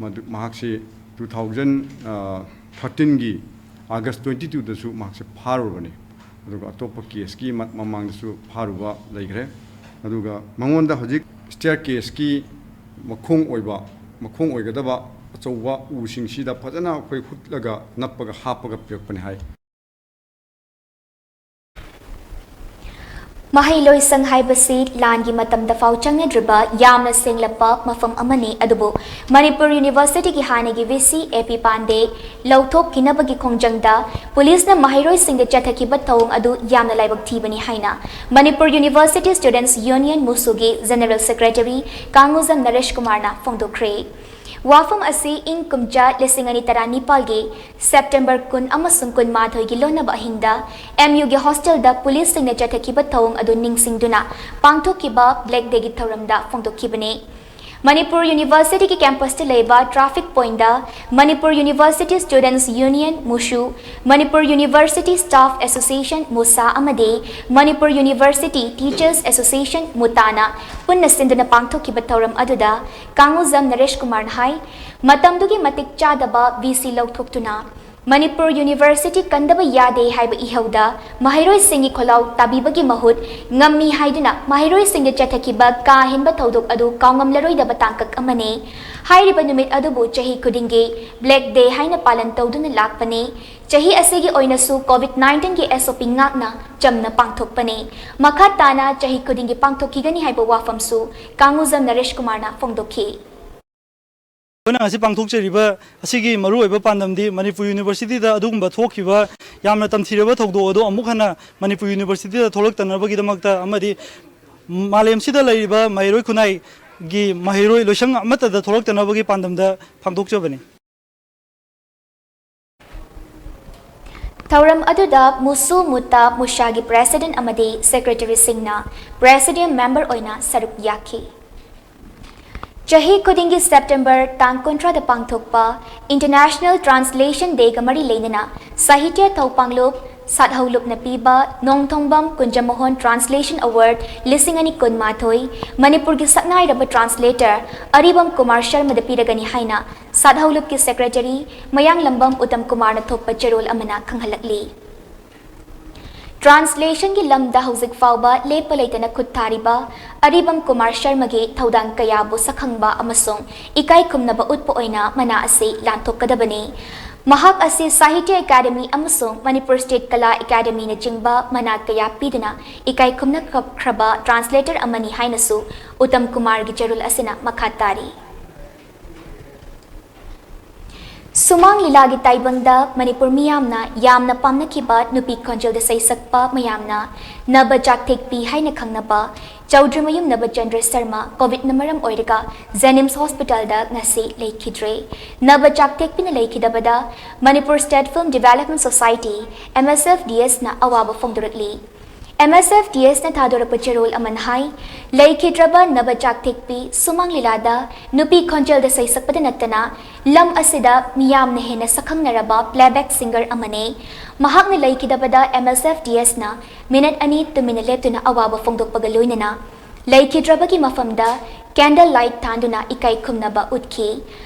ꯃꯗꯨ, ꯃꯍꯥꯛꯁꯤ two thousand thirteen ꯒꯤ August twenty two ꯗꯁꯨ ꯃꯍꯥꯛꯁꯦ ꯐꯥꯔꯨꯔꯕꯅꯤ꯫ ꯑꯗꯨꯒ ꯑꯇꯣꯞꯄ case ꯀꯤ ꯃ-, ꯃꯃꯥꯡꯗꯁꯨ ꯐꯥꯔꯨꯕ ꯂꯩꯈ꯭ꯔꯦ꯫ ꯑꯗꯨꯒ ꯃꯉꯣꯟꯗ ꯍꯧꯖꯤꯛ staircase ꯀꯤ ꯃꯈꯣꯡ ꯑꯣꯏꯕ, ꯃꯈꯣꯡ ꯑꯣꯏꯒꯗꯕ ꯑꯆꯧꯕ ꯎꯁꯤꯡꯁꯤꯗ ꯐꯖꯅ ꯑꯩꯈꯣꯏ ꯍꯨꯠꯂꯒ, ꯅꯞꯄꯒ, ꯍꯥꯞꯄꯒ ꯄꯤꯔꯛꯄꯅꯤ ꯍꯥꯏ꯫ ꯃꯍꯩꯂꯣꯏꯁꯪ ꯍꯥꯏꯕꯁꯤ ꯂꯥꯟꯒꯤ ꯃꯇꯝꯗ ꯐꯥꯎ ꯆꯪꯅꯗ꯭ꯔꯤꯕ ꯌꯥꯝꯅ ꯁꯦꯡꯂꯕ ꯃꯐꯝ ꯑꯃꯅꯤ, ꯑꯗꯨꯕꯨ ꯃꯅꯤꯄꯨꯔ University ꯒꯤ ꯍꯥꯟꯅꯒꯤ V C A P Pandey ꯂꯧꯊꯣꯛꯈꯤꯅꯕꯒꯤ ꯈꯣꯡꯖꯪꯗ police ꯅ ꯃꯍꯩꯔꯣꯏꯁꯤꯡꯗ ꯆꯠꯊꯈꯤꯕ ꯊꯧꯑꯣꯡ ꯑꯗꯨ ꯌꯥꯝꯅ ꯂꯥꯏꯕꯛ ꯊꯤꯕꯅꯤ ꯍꯥꯏꯅ Manipur University Students Union, ꯃꯨꯁꯨꯒꯤ General Secretary ꯀꯥꯡꯉꯨꯖꯝ ꯅꯔꯦꯁ ꯀꯨꯃꯥꯔꯅ ꯐꯣꯡꯗꯣꯛꯈ꯭ꯔꯦ꯫ ꯋꯥꯐꯝ ꯑꯁꯤ ꯏꯪ ꯀꯨꯝꯖꯥ ꯂꯤꯁꯤꯡ ꯑꯅꯤ ꯇꯔꯥꯅꯤꯄꯥꯜꯒꯤ ꯁꯦꯞꯇꯦꯝꯕꯔ ꯀꯨꯟ ꯑꯃꯁꯨꯡ ꯀꯨꯟꯃꯥꯊꯣꯏꯒꯤ ꯂꯣꯟꯅꯕ ꯑꯍꯤꯡꯗ ꯑꯦꯝ ꯌꯨꯒꯤ ꯍꯣꯁꯇꯦꯜꯗ ꯄꯨꯂꯤꯁꯁꯤꯡꯅ ꯆꯠꯊꯈꯤꯕ ꯊꯧꯑꯣꯡ ꯑꯗꯨ ꯅꯤꯡꯁꯤꯡꯗꯨꯅ ꯄꯥꯡꯊꯣꯛꯈꯤꯕ ꯕ꯭ꯂꯦꯛ ꯗꯦꯒꯤ ꯊꯧꯔꯝꯗ ꯐꯣꯡꯗꯣꯛꯈꯤꯕꯅꯤ꯫ ꯃꯅꯤꯄꯨꯔ ꯌꯨꯅꯤꯚꯔꯁꯤꯇꯤꯒꯤ ꯀꯦꯝꯄꯁꯇ ꯂꯩꯕ ꯇ꯭ꯔꯥꯐꯤꯛ ꯄꯣꯏꯟꯗ ꯃꯅꯤꯄꯨꯔ ꯌꯨꯅꯤꯚꯔꯁꯤꯇꯤ ꯁ꯭ꯇꯨꯗꯦꯟꯠꯁ ꯌꯨꯅꯤꯌꯟ, ꯃꯨꯁꯨ, ꯃꯅꯤꯄꯨꯔ ꯌꯨꯅꯤꯚꯔꯁꯤꯇꯤ ꯁ꯭ꯇꯥꯐ ꯑꯦꯁꯣꯁꯤꯌꯦꯁꯟ, ꯃꯨꯁꯥ, ꯑꯃꯗꯤ ꯃꯅꯤꯄꯨꯔ ꯌꯨꯅꯤꯚꯔꯁꯤꯇꯤ ꯇꯤꯆꯔꯁ ꯑꯦꯁꯣꯁꯤꯌꯦꯁꯟ, ꯃꯨꯇꯥꯅ ꯄꯨꯟꯅ ꯁꯤꯟꯗꯨꯅ ꯄꯥꯡꯊꯣꯛꯈꯤꯕ ꯊꯧꯔꯝ ꯑꯗꯨꯗ ꯀꯥꯡꯉꯨꯖꯝ ꯅꯔꯦꯁ ꯀꯨꯃꯥꯔꯅ ꯍꯥꯏ, ꯃꯇꯝꯗꯨꯒꯤ ꯃꯇꯤꯛ ꯆꯥꯗꯕ ꯚꯤ ꯁꯤ ꯂꯧꯊꯣꯛꯇꯨꯅ ꯃꯅꯤꯄꯨꯔ ꯌꯨꯅꯤꯚꯔꯁꯤꯇꯤ ꯀꯟꯗꯕ ꯌꯥꯗꯦ ꯍꯥꯏꯕ ꯏꯍꯧꯗ ꯃꯍꯩꯔꯣꯏꯁꯤꯡꯒꯤ ꯈꯣꯜꯂꯥꯎ ꯇꯥꯕꯤꯕꯒꯤ ꯃꯍꯨꯠ ꯉꯝꯃꯤ ꯍꯥꯏꯗꯨꯅ ꯃꯍꯩꯔꯣꯏꯁꯤꯡꯗ ꯆꯠꯊꯈꯤꯕ ꯀꯥ ꯍꯦꯟꯕ ꯊꯧꯗꯣꯛ ꯑꯗꯨ ꯀꯥꯎꯉꯝꯂꯔꯣꯏꯗꯕ ꯇꯥꯡꯀꯛ ꯑꯃꯅꯤ꯫ ꯍꯥꯏꯔꯤꯕ ꯅꯨꯃꯤꯠ ꯑꯗꯨꯕꯨ ꯆꯍꯤ ꯈꯨꯗꯤꯡꯒꯤ ꯕ꯭ꯂꯦꯛ ꯗꯦ ꯍꯥꯏꯅ ꯄꯥꯂꯟ ꯇꯧꯗꯨꯅ ꯂꯥꯛꯄꯅꯤ꯫ ꯆꯍꯤ ꯑꯁꯤꯒꯤ ꯑꯣꯏꯅꯁꯨ ꯀꯣꯚꯤꯗ ꯅꯥꯏꯟꯇꯤꯟꯒꯤ ꯑꯦꯁ ꯑꯣ ꯄꯤ ꯉꯥꯛꯅ ꯆꯝꯅ ꯄꯥꯡꯊꯣꯛꯄꯅꯤ꯫ ꯃꯈꯥ ꯇꯥꯅ ꯆꯍꯤ ꯈꯨꯗꯤꯡꯒꯤ ꯄꯥꯡꯊꯣꯛꯈꯤꯒꯅꯤ ꯍꯥꯏꯕ ꯋꯥꯐꯝꯁꯨ ꯀꯥꯡꯉꯨꯖꯝ ꯅꯔꯦꯁ ꯀꯨꯃꯥꯔꯅ ꯐꯣꯡꯗꯣꯛꯈꯤ꯫ ꯑꯩꯈꯣꯏꯅ ꯉꯁꯤ ꯄꯥꯡꯊꯣꯛꯆꯔꯤꯕ ꯑꯁꯤꯒꯤ ꯃꯔꯨꯑꯣꯏꯕ ꯄꯥꯟꯗꯝꯗꯤ ꯃꯅꯤꯄꯨꯔ ꯌꯨꯅꯤꯚꯔꯁꯤꯇꯤꯗ ꯑꯗꯨꯒꯨꯝꯕ ꯊꯣꯛꯈꯤꯕ ꯌꯥꯝꯅ ꯇꯝꯊꯤꯔꯕ ꯊꯧꯗꯣꯛ ꯑꯗꯨ ꯑꯃꯨꯛ ꯍꯟꯅ ꯃꯅꯤꯄꯨꯔ ꯌꯨꯅꯤꯚꯔꯁꯤꯇꯤꯗ ꯊꯣꯛꯂꯛꯇꯅꯕꯒꯤꯗꯃꯛꯇ ꯑꯃꯗꯤ ꯃꯥꯂꯦꯝꯁꯤꯗ ꯂꯩꯔꯤꯕ ꯃꯍꯩꯔꯣꯏ ꯈꯨꯟꯅꯥꯏꯒꯤ ꯃꯍꯩꯔꯣꯏ ꯂꯣꯏꯁꯪ ꯑꯃꯠꯇꯗ ꯊꯣꯛꯂꯛꯇꯅꯕꯒꯤ ꯄꯥꯟꯗꯝꯗ ꯄꯥꯡꯊꯣꯛꯆꯕꯅꯤ꯫ ꯊꯧꯔꯝ ꯑꯗꯨꯗ ꯃꯨꯁꯨ, ꯃꯨꯇꯥ, ꯃꯨꯁꯥꯒꯤ ꯄ꯭ꯔꯦꯁꯤꯗꯦꯟꯠ ꯑꯃꯗꯤ ꯁꯦꯀ꯭ꯔꯦꯇꯔꯤꯁꯤꯡꯅ ꯄ꯭ꯔꯦꯁꯤꯗꯤꯌꯝ ꯃꯦꯝꯕꯔ ꯑꯣꯏꯅ ꯁꯔꯨꯛ ꯌꯥꯈꯤ꯫ ꯆꯍꯤ ꯈꯨꯗꯤꯡꯒꯤ ꯁꯦꯞꯇꯦꯝꯕꯔ ꯇꯥꯡ ꯀꯨꯟꯊ꯭ꯔꯥꯗ ꯄꯥꯡꯊꯣꯛꯄ ꯏꯟꯇꯔꯅꯦꯁꯅꯦꯜ ꯇ꯭ꯔꯥꯟꯁꯂꯦꯁꯟ ꯗꯦꯒ ꯃꯔꯤ ꯂꯩꯅꯅ ꯁꯥꯍꯤꯇ꯭ꯌ ꯊꯧ ꯄꯥꯡꯂꯨꯞ ꯁꯥꯠꯍꯧꯂꯨꯞꯅ ꯄꯤꯕ ꯅꯣꯡꯊꯣꯡꯕꯝ ꯀꯨꯟꯖꯃꯣꯍꯟ ꯇ꯭ꯔꯥꯟꯁꯂꯦꯁꯟ ꯑꯦꯋꯥꯔꯗ ꯂꯤꯁꯤꯡ ꯑꯅꯤ ꯀꯨꯟꯃꯥꯊꯣꯏ ꯃꯅꯤꯄꯨꯔꯒꯤ ꯁꯛꯅꯥꯏꯔꯕ ꯇ꯭ꯔꯥꯟꯁꯂꯦꯇꯔ ꯑꯔꯤꯕꯝ ꯀꯨꯃꯥꯔ ꯁꯔꯃꯗ ꯄꯤꯔꯒꯅꯤ ꯍꯥꯏꯅ ꯁꯥꯠꯍꯧꯂꯨꯞꯀꯤ ꯁꯦꯀ꯭ꯔꯦꯇꯔꯤ ꯃꯌꯥꯡꯂꯝꯕꯝ ꯎꯇꯝ ꯀꯨꯃꯥꯔꯅ ꯊꯣꯛꯄ ꯆꯦꯔꯣꯜ ꯑꯃꯅ ꯈꯪꯍꯜꯂꯛꯂꯤ꯫ ꯇ꯭ꯔꯥꯟꯁꯂꯦꯁꯟꯒꯤ ꯂꯝꯗ ꯍꯧꯖꯤꯛ ꯐꯥꯎꯕ ꯂꯦꯞꯄ ꯂꯩꯇꯅ ꯈꯨꯠ ꯊꯥꯔꯤꯕ ꯑꯔꯤꯕꯝ ꯀꯨꯃꯥꯔ ꯁꯔꯃꯒꯤ ꯊꯧꯗꯥꯡ ꯀꯌꯥꯕꯨ ꯁꯛꯈꯪꯕ ꯑꯃꯁꯨꯡ ꯏꯀꯥꯏ ꯈꯨꯝꯅꯕ ꯎꯠꯄ ꯑꯣꯏꯅ ꯃꯅꯥ ꯑꯁꯤ ꯂꯥꯟꯊꯣꯛꯀꯗꯕꯅꯤ꯫ ꯃꯍꯥꯛ ꯑꯁꯤ ꯁꯥꯍꯤꯇ꯭ꯌ ꯑꯦꯀꯥꯗꯃꯤ ꯑꯃꯁꯨꯡ ꯃꯅꯤꯄꯨꯔ ꯁ꯭ꯇꯦꯠ ꯀꯂꯥ ꯑꯦꯀꯥꯗꯃꯤꯅ ꯆꯤꯡꯕ ꯃꯅꯥ ꯀꯌꯥ ꯄꯤꯗꯨꯅ ꯏꯀꯥꯏ ꯈꯨꯝꯅꯈ꯭ꯔꯕ ꯇ꯭ꯔꯥꯟꯁꯂꯦꯇꯔ ꯑꯃꯅꯤ ꯍꯥꯏꯅꯁꯨ ꯎꯇꯝ ꯀꯨꯃꯥꯔꯒꯤ ꯆꯦꯔꯣꯜ ꯑꯁꯤꯅ ꯃꯈꯥ ꯇꯥꯔꯤ꯫ ꯁꯨꯃꯥꯡ ꯂꯤꯂꯥꯒꯤ ꯇꯥꯏꯕꯪꯗ ꯃꯅꯤꯄꯨꯔ ꯃꯤꯌꯥꯝꯅ ꯌꯥꯝꯅ ꯄꯥꯝꯅꯈꯤꯕ ꯅꯨꯄꯤ ꯈꯣꯟꯖꯦꯜꯗ ꯁꯩꯁꯛꯄ ꯃꯌꯥꯝꯅ ꯅꯕ ꯆꯥꯛꯊꯦꯛꯄꯤ ꯍꯥꯏꯅ ꯈꯪꯅꯕ ꯆꯧꯗ꯭ꯔꯤꯃꯌꯨꯝ ꯅꯕꯆꯟꯗ꯭ꯔ ꯁꯔꯃ ꯀꯣꯚꯤꯗꯅ ꯃꯔꯝ ꯑꯣꯏꯔꯒ ꯖꯦꯅꯤꯝꯁ ꯍꯣꯁꯄꯤꯇꯥꯜꯗ ꯉꯁꯤ ꯂꯩꯈꯤꯗ꯭ꯔꯦ꯫ ꯅꯕ ꯆꯥꯛ ꯊꯦꯛꯄꯤꯅ ꯂꯩꯈꯤꯗꯕꯗ Manipur state film development society, MSFDS, ꯅ ꯑꯋꯥꯕ ꯐꯣꯡꯗꯣꯔꯛꯂꯤ꯫ MSFDS ꯅ ꯊꯥꯗꯣꯔꯛꯄ ꯆꯦꯔꯣꯜ ꯑꯃꯅ ꯍꯥꯏ, ꯂꯩꯈꯤꯗ꯭ꯔꯕ ꯅꯕ ꯆꯥꯛ ꯊꯦꯛꯄꯤ ꯁꯨꯃꯥꯡ ꯂꯤꯂꯥꯗ ꯅꯨꯄꯤ ꯈꯣꯟꯖꯦꯜꯗ ꯁꯩꯁꯛꯄꯗ ꯅꯠꯇꯅ ꯂꯝ ꯑꯁꯤꯗ ꯃꯤꯌꯥꯝꯅ ꯍꯦꯟꯅ ꯁꯛꯈꯪꯅꯔꯕ playback singer ꯑꯃꯅꯤ꯫ ꯃꯍꯥꯛꯅ ꯂꯩꯈꯤꯗꯕꯗ MSFDS ꯅ ꯃꯤꯅꯠ ꯑꯅꯤ ꯇꯨꯃꯤꯟꯅ ꯂꯦꯞꯇꯨꯅ ꯑꯋꯥꯕ ꯐꯣꯡꯗꯣꯛꯄꯒ ꯂꯣꯏꯅꯅ ꯂꯩꯈꯤꯗ꯭ꯔꯕꯒꯤ ꯃꯐꯝꯗ candle light ꯊꯥꯟꯗꯨꯅ ꯏꯀꯥꯏ ꯈꯨꯝꯅꯕ ꯎꯠꯈꯤ꯫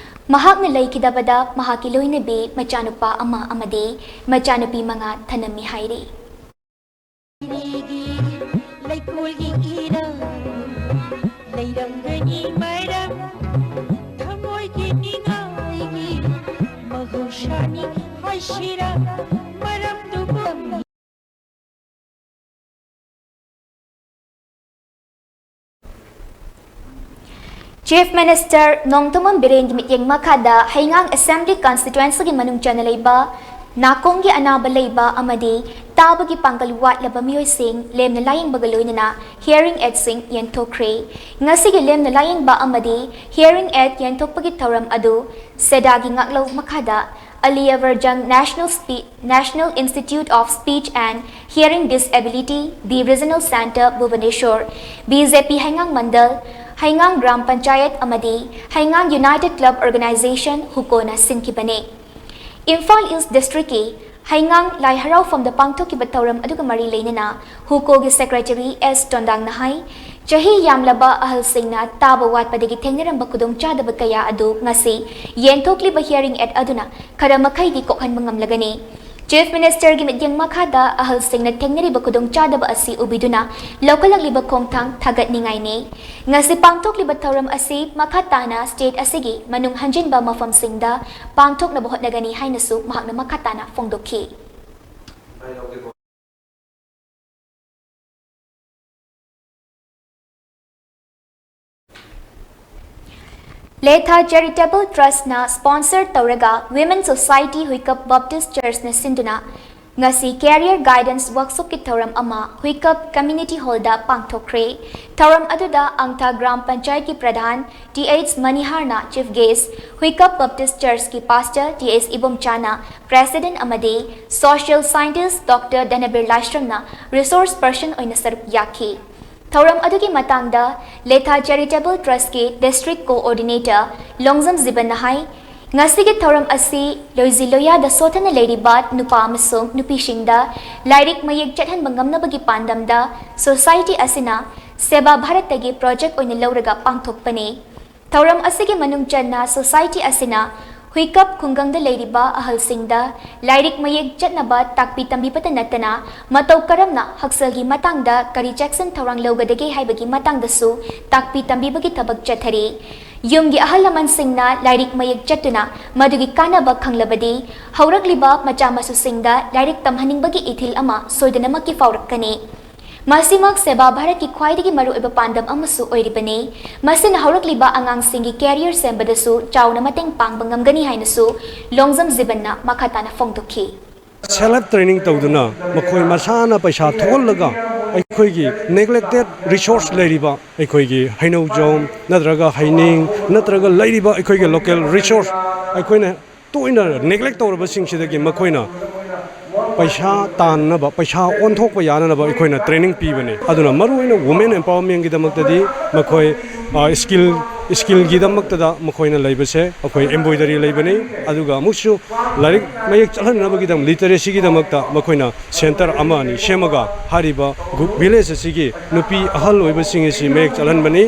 ꯃꯍꯥꯛꯅ ꯂꯩꯈꯤꯗꯕꯗ ꯃꯍꯥꯛꯀꯤ ꯂꯣꯏꯅꯕꯤ, ꯃꯆꯥꯅꯨꯄꯥ ꯑꯃ ꯑꯃꯗꯤ ꯃꯆꯥꯅꯨꯄꯤ ꯃꯉꯥ ꯊꯅꯝꯃꯤ ꯍꯥꯏꯔꯤ꯫ ꯂꯩꯀꯣꯜꯒꯤ ꯏꯔꯥꯡ ꯂꯩꯔꯝꯒꯅꯤ ꯃꯔꯝ, ꯊꯃꯣꯏꯒꯤ ꯅꯤꯡꯉꯥꯏꯒꯤ ꯃꯍꯧꯁꯥꯅꯤ ꯍꯥꯏꯁꯤꯔꯥ, ꯃꯔꯝꯗꯨꯕꯨ Chief Minister ꯅꯣꯡꯊꯣꯝꯕꯝ ꯕꯤꯔꯦꯟꯒꯤ ꯃꯤꯠꯌꯦꯡ ꯃꯈꯥꯗ ꯍꯩꯉꯥꯡ Assembly Constituency ꯒꯤ ꯃꯅꯨꯡ ꯆꯟꯅ ꯂꯩꯕ ꯅꯥꯀꯣꯡꯒꯤ ꯑꯅꯥꯕ ꯂꯩꯕ ꯑꯃꯗꯤ ꯇꯥꯕꯒꯤ ꯄꯥꯡꯒꯜ ꯋꯥꯠꯂꯕ ꯃꯤꯑꯣꯏꯁꯤꯡ ꯂꯦꯝꯅ ꯂꯥꯌꯦꯡꯕꯒ ꯂꯣꯏꯅꯅ hearing aid ꯁꯤꯡ ꯌꯦꯟꯊꯣꯛꯈ꯭ꯔꯦ꯫ ꯉꯁꯤꯒꯤ ꯂꯦꯝꯅ ꯂꯥꯌꯦꯡꯕ ꯑꯃꯗꯤ hearing aid ꯌꯦꯟꯊꯣꯛꯄꯒꯤ ꯊꯧꯔꯝ ꯑꯗꯨ ꯁꯦꯗꯥꯒꯤ ꯉꯥꯛꯂꯧ ꯃꯈꯥꯗ ꯑꯂꯤꯌꯥꯕꯔꯖꯪ National Spe-, National Institute of Speech and Hearing Disability, The Regional Centre, Bhubaneswar, BJP ꯍꯩꯉꯥꯡ ꯃꯟꯗꯜ, ꯍꯩꯉꯥꯡ gram panchayat ꯑꯃꯗꯤ ꯍꯩꯉꯥꯡ United Club Organisation, ꯍꯨꯀꯣꯅ ꯁꯤꯟꯈꯤꯕꯅꯤ꯫ Imphal east ꯗꯤꯁꯇ꯭ꯔꯤꯛꯀꯤ ꯍꯩꯉꯥꯡ ꯂꯥꯏ ꯍꯔꯥꯎꯐꯝꯗ ꯄꯥꯡꯊꯣꯛꯈꯤꯕ ꯊꯧꯔꯝ ꯑꯗꯨꯒ ꯃꯔꯤ ꯂꯩꯅꯅ ꯍꯨꯀꯣꯒꯤ Secretary S ꯇꯣꯟꯗꯥꯡꯅ ꯍꯥꯏ, ꯆꯍꯤ ꯌꯥꯝꯂꯕ ꯑꯍꯜꯁꯤꯡꯅ ꯇꯥꯕ ꯋꯥꯠꯄꯗꯒꯤ ꯊꯦꯡꯅꯔꯝꯕ ꯈꯨꯗꯣꯡꯆꯥꯗꯕ ꯀꯌꯥ ꯑꯗꯨ ꯉꯁꯤ ꯌꯦꯟꯊꯣꯛꯂꯤꯕ hearing aid ꯑꯗꯨꯅ ꯈꯔ ꯃꯈꯩꯗꯤ ꯀꯣꯛꯍꯟꯕ ꯉꯝꯂꯒꯅꯤ꯫ Chief Minister ꯒꯤ ꯃꯤꯠꯌꯦꯡ ꯃꯈꯥꯗ ꯑꯍꯜꯁꯤꯡꯅ ꯊꯦꯡꯅꯔꯤꯕ ꯈꯨꯗꯣꯡꯆꯥꯗꯕ ꯑꯁꯤ ꯎꯕꯤꯗꯨꯅ ꯂꯧꯈꯠꯂꯛꯂꯤꯕ ꯈꯣꯡꯊꯥꯡ ꯊꯥꯒꯠꯅꯤꯡꯉꯥꯏꯅꯤ꯫ ꯉꯁꯤ ꯄꯥꯡꯊꯣꯛꯂꯤꯕ ꯊꯧꯔꯝ ꯑꯁꯤ ꯃꯈꯥ ꯇꯥꯅ state ꯑꯁꯤꯒꯤ ꯃꯅꯨꯡ ꯍꯟꯖꯤꯟꯕ ꯃꯐꯝꯁꯤꯡꯗ ꯄꯥꯡꯊꯣꯛꯅꯕ ꯍꯣꯠꯅꯒꯅꯤ ꯍꯥꯏꯅꯁꯨ ꯃꯍꯥꯛꯅ ꯃꯈꯥ ꯇꯥꯅ ꯐꯣꯡꯗꯣꯛꯈꯤ꯫ ꯂꯦꯊꯥ Charitable Trust ꯅ sponsor ꯇꯧꯔꯒ Women Society ꯍꯨꯏꯀꯞ Baptist Church ꯅ ꯁꯤꯟꯗꯨꯅ ꯉꯁꯤ Career Guidance Workshopꯀꯤ ꯊꯧꯔꯝ ꯑꯃ ꯍꯨꯏꯀꯞ Community Hallꯗ ꯄꯥꯡꯊꯣꯛꯈ꯭ꯔꯦ꯫ ꯊꯧꯔꯝ ꯑꯗꯨꯗ ꯑꯪꯊꯥ ꯒ꯭ꯔꯥꯝ ꯄꯟꯆꯥꯌꯠꯀꯤ ꯄ꯭ꯔꯙꯥꯟ ꯇꯤ ꯑꯩꯆ ꯃꯅꯤꯍꯥꯔꯅ Chief Guest, ꯍꯨꯏꯀꯞ Baptist Churchꯀꯤ Pastor ꯇꯤ ꯑꯩꯆ ꯏꯕꯣꯝꯆꯥꯅ President ꯑꯃꯗꯤ Social Scientist Doctor ꯙꯅꯕꯤꯔ ꯂꯥꯏꯁ꯭ꯔꯝꯅ Resource Person ꯑꯣꯏꯅ ꯁꯔꯨꯛ ꯌꯥꯈꯤ꯫ ꯊꯧꯔꯝ ꯑꯗꯨꯒꯤ ꯃꯇꯥꯡꯗ ꯂꯦꯊꯥ Charitable Trustꯀꯤ District Coordinator ꯂꯣꯡꯖꯝ ꯖꯤꯕꯟꯅ ꯍꯥꯏ, ꯉꯁꯤꯒꯤ ꯊꯧꯔꯝ ꯑꯁꯤ ꯂꯣꯏꯖꯤ ꯂꯣꯏꯌꯥꯗ ꯁꯣꯠꯊꯅ ꯂꯩꯔꯤꯕ ꯅꯨꯄꯥ ꯑꯃꯁꯨꯡ ꯅꯨꯄꯤꯁꯤꯡꯗ ꯂꯥꯏꯔꯤꯛ ꯃꯌꯦꯛ ꯆꯠꯍꯟꯕ ꯉꯝꯅꯕꯒꯤ ꯄꯥꯟꯗꯝꯗ society ꯑꯁꯤꯅ ꯁꯦꯕꯥ ꯚꯥꯔꯠꯇꯒꯤ project ꯑꯣꯏꯅ ꯂꯧꯔꯒ ꯄꯥꯡꯊꯣꯛꯄꯅꯤ꯫ ꯊꯧꯔꯝ ꯑꯁꯤꯒꯤ ꯃꯅꯨꯡ ꯆꯟꯅ society ꯑꯁꯤꯅ ꯍꯨꯏꯀꯞ ꯈꯨꯡꯒꯪꯗ ꯂꯩꯔꯤꯕ ꯑꯍꯜꯁꯤꯡꯗ ꯂꯥꯏꯔꯤꯛ ꯃꯌꯦꯛ ꯆꯠꯅꯕ ꯇꯥꯛꯄꯤ ꯇꯝꯕꯤꯕꯇ ꯅꯠꯇꯅ ꯃꯇꯧ ꯀꯔꯝꯅ ꯍꯛꯁꯦꯜꯒꯤ ꯃꯇꯥꯡꯗ ꯀꯔꯤ ꯆꯦꯛꯁꯤꯟ ꯊꯧꯔꯥꯡ ꯂꯧꯒꯗꯒꯦ ꯍꯥꯏꯕꯒꯤ ꯃꯇꯥꯡꯗꯁꯨ ꯇꯥꯛꯄꯤ ꯇꯝꯕꯤꯕꯒꯤ ꯊꯕꯛ ꯆꯠꯊꯔꯤ꯫ ꯌꯨꯝꯒꯤ ꯑꯍꯜ ꯂꯃꯟꯁꯤꯡꯅ ꯂꯥꯏꯔꯤꯛ ꯃꯌꯦꯛ ꯆꯠꯇꯨꯅ ꯃꯗꯨꯒꯤ ꯀꯥꯟꯅꯕ ꯈꯪꯂꯕꯗꯤ ꯍꯧꯔꯛꯂꯤꯕ ꯃꯆꯥ ꯃꯁꯨꯁꯤꯡꯗ ꯂꯥꯏꯔꯤꯛ ꯇꯝꯍꯟꯅꯤꯡꯕꯒꯤ ꯏꯊꯤꯜ ꯑꯃ ꯁꯣꯏꯗꯅꯃꯛꯀꯤ ꯐꯥꯎꯔꯛꯀꯅꯤ꯫ ꯃꯁꯤꯃꯛ ꯁꯦꯕꯥ ꯚꯥꯔꯠꯀꯤ ꯈ꯭ꯋꯥꯏꯗꯒꯤ ꯃꯔꯨꯑꯣꯏꯕ ꯄꯥꯟꯗꯝ ꯑꯃꯁꯨ ꯑꯣꯏꯔꯤꯕꯅꯤ꯫ ꯃꯁꯤꯅ ꯍꯧꯔꯛꯂꯤꯕ ꯑꯉꯥꯡꯁꯤꯡꯒꯤ career ꯁꯦꯝꯕꯗꯁꯨ ꯆꯥꯎꯅ ꯃꯇꯦꯡ ꯄꯥꯡꯕ ꯉꯝꯒꯅꯤ ꯍꯥꯏꯅꯁꯨ ꯂꯣꯡꯖꯝ ꯖꯤꯕꯟꯅ ꯃꯈꯥ ꯇꯥꯅ ꯐꯣꯡꯗꯣꯛꯈꯤ꯫ Self help training ꯇꯧꯗꯨꯅ ꯃꯈꯣꯏ ꯃꯁꯥꯅ ꯄꯩꯁꯥ ꯊꯣꯛꯍꯜꯂꯒ ꯑꯩꯈꯣꯏꯒꯤ neglected resource ꯂꯩꯔꯤꯕ ꯑꯩꯈꯣꯏꯒꯤ ꯍꯩꯅꯧꯖꯣꯝ ꯅꯠꯇ꯭ꯔꯒ ꯍꯩꯅꯤꯡ ꯅꯠꯇ꯭ꯔꯒ ꯂꯩꯔꯤꯕ ꯑꯩꯈꯣꯏꯒꯤ local resource ꯑꯩꯈꯣꯏꯅ ꯇꯣꯏꯅ neglect ꯇꯧꯔꯕꯁꯤꯡꯁꯤꯗꯒꯤ ꯃꯈꯣꯏꯅ ꯄꯩꯁꯥ ꯇꯥꯟꯅꯕ, ꯄꯩꯁꯥ ꯑꯣꯟꯊꯣꯛꯄ ꯌꯥꯅꯅꯕ ꯑꯩꯈꯣꯏꯅ training ꯄꯤꯕꯅꯤ꯫ ꯑꯗꯨꯅ ꯃꯔꯨꯑꯣꯏꯅ women empowermentꯒꯤꯗꯃꯛꯇꯗꯤ ꯃꯈꯣꯏ, ꯑ, skill, skillꯒꯤꯗꯃꯛꯇꯗ ꯃꯈꯣꯏꯅ ꯂꯩꯕꯁꯦ ꯑꯩꯈꯣꯏ embroidery ꯂꯩꯕꯅꯤ꯫ ꯑꯗꯨꯒ ꯑꯃꯨꯛꯁꯨ ꯂꯥꯏꯔꯤꯛ ꯃꯌꯦꯛ ꯆꯠꯍꯟꯅꯕꯒꯤꯗꯃꯛ, literacyꯒꯤꯗꯃꯛꯇ ꯃꯈꯣꯏꯅ center ꯑꯃ ꯑꯅꯤ ꯁꯦꯝꯃꯒ ꯍꯥꯏꯔꯤꯕ ꯒꯨ-, village ꯑꯁꯤꯒꯤ ꯅꯨꯄꯤ ꯑꯍꯜ ꯑꯣꯏꯕꯁꯤꯡ ꯑꯁꯤ ꯃꯌꯦꯛ ꯆꯠꯍꯟꯕꯅꯤ꯫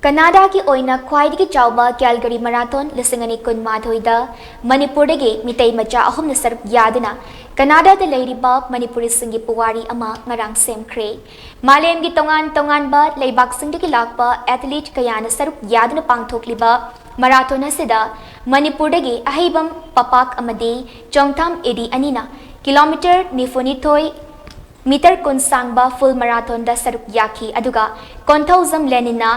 ꯀꯅꯥꯗꯥꯒꯤ ꯑꯣꯏꯅ ꯈ꯭ꯋꯥꯏꯗꯒꯤ ꯆꯥꯎꯕ Calgary Marathon ꯂꯤꯁꯤꯡ ꯑꯅꯤ ꯀꯨꯟꯃꯥꯊꯣꯏꯗ ꯃꯅꯤꯄꯨꯔꯗꯒꯤ ꯃꯤꯇꯩ ꯃꯆꯥ ꯑꯍꯨꯝꯅ ꯁꯔꯨꯛ ꯌꯥꯗꯨꯅ ꯀꯅꯥꯗꯥꯗ ꯂꯩꯔꯤꯕ ꯃꯅꯤꯄꯨꯔꯤꯁꯤꯡꯒꯤ ꯄꯨꯋꯥꯔꯤ ꯑꯃ ꯉꯔꯥꯡ ꯁꯦꯝꯈ꯭ꯔꯦ꯫ ꯃꯥꯂꯦꯝꯒꯤ ꯇꯣꯉꯥꯟ ꯇꯣꯉꯥꯟꯕ ꯂꯩꯕꯥꯛꯁꯤꯡꯗꯒꯤ ꯂꯥꯛꯄ athlete ꯀꯌꯥꯅ ꯁꯔꯨꯛ ꯌꯥꯗꯨꯅ ꯄꯥꯡꯊꯣꯛꯂꯤꯕ marathon ꯑꯁꯤꯗ ꯃꯅꯤꯄꯨꯔꯗꯒꯤ ꯑꯍꯩꯕꯝ ꯄꯄꯥꯛ ꯑꯃꯗꯤ ꯆꯣꯡꯊꯥꯝ ꯑꯦꯗꯤ ꯑꯅꯤꯅ kilometre ꯅꯤꯐꯨꯅꯤꯊꯣꯏ, meter ꯀꯨꯟ ꯁꯥꯡꯕ full marathonꯗ ꯁꯔꯨꯛ ꯌꯥꯈꯤ, ꯑꯗꯨꯒ ꯀꯣꯟꯊꯧꯖꯝ ꯂꯦꯅꯤꯟꯅ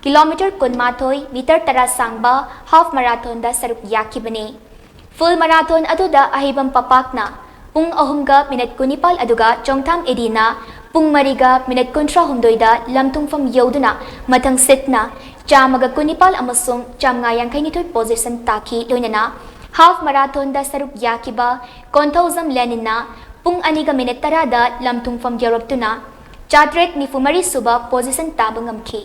kilometre ꯀꯨꯟꯃꯥꯊꯣꯏ, meter ꯇꯔꯥ ꯁꯥꯡꯕ half marathonꯗ ꯁꯔꯨꯛ ꯌꯥꯈꯤꯕꯅꯤ꯫ Full marathon ꯑꯗꯨꯗ ꯑꯍꯩꯕꯝ ꯄꯄꯥꯛꯅ ꯄꯨꯡ ꯑꯍꯨꯝꯒ ꯃꯤꯅꯠ ꯀꯨꯟꯅꯤꯄꯥꯜ ꯑꯗꯨꯒ ꯆꯣꯡꯊꯥꯝ ꯑꯦꯗꯤꯅ ꯄꯨꯡ ꯃꯔꯤꯒ ꯃꯤꯅꯠ ꯀꯨꯟꯊ꯭ꯔꯥꯍꯨꯝꯗꯣꯏꯗ ꯂꯝꯊꯨꯡꯐꯝ ꯌꯧꯗꯨꯅ ꯃꯊꯪ ꯁꯤꯠꯅ ꯆꯥꯝꯃꯒ ꯀꯨꯟꯅꯤꯄꯥꯜ ꯑꯃꯁꯨꯡ ꯆꯥꯝꯃꯉꯥ ꯌꯥꯡꯈꯩꯅꯤꯊꯣꯏ position ꯇꯥꯈꯤ꯫ ꯂꯣꯏꯅꯅ half marathonꯗ ꯁꯔꯨꯛ ꯌꯥꯈꯤꯕ ꯀꯣꯟꯊꯧꯖꯝ ꯂꯦꯅꯤꯟꯅ ꯄꯨꯡ ꯑꯅꯤꯒ ꯃꯤꯅꯠ ꯇꯔꯥꯗ ꯂꯝꯊꯨꯡꯐꯝ ꯌꯧꯔꯛꯇꯨꯅ ꯆꯥꯇ꯭ꯔꯦꯠ ꯅꯤꯐꯨ ꯃꯔꯤ ꯁꯨꯕ position ꯇꯥꯕ ꯉꯝꯈꯤ꯫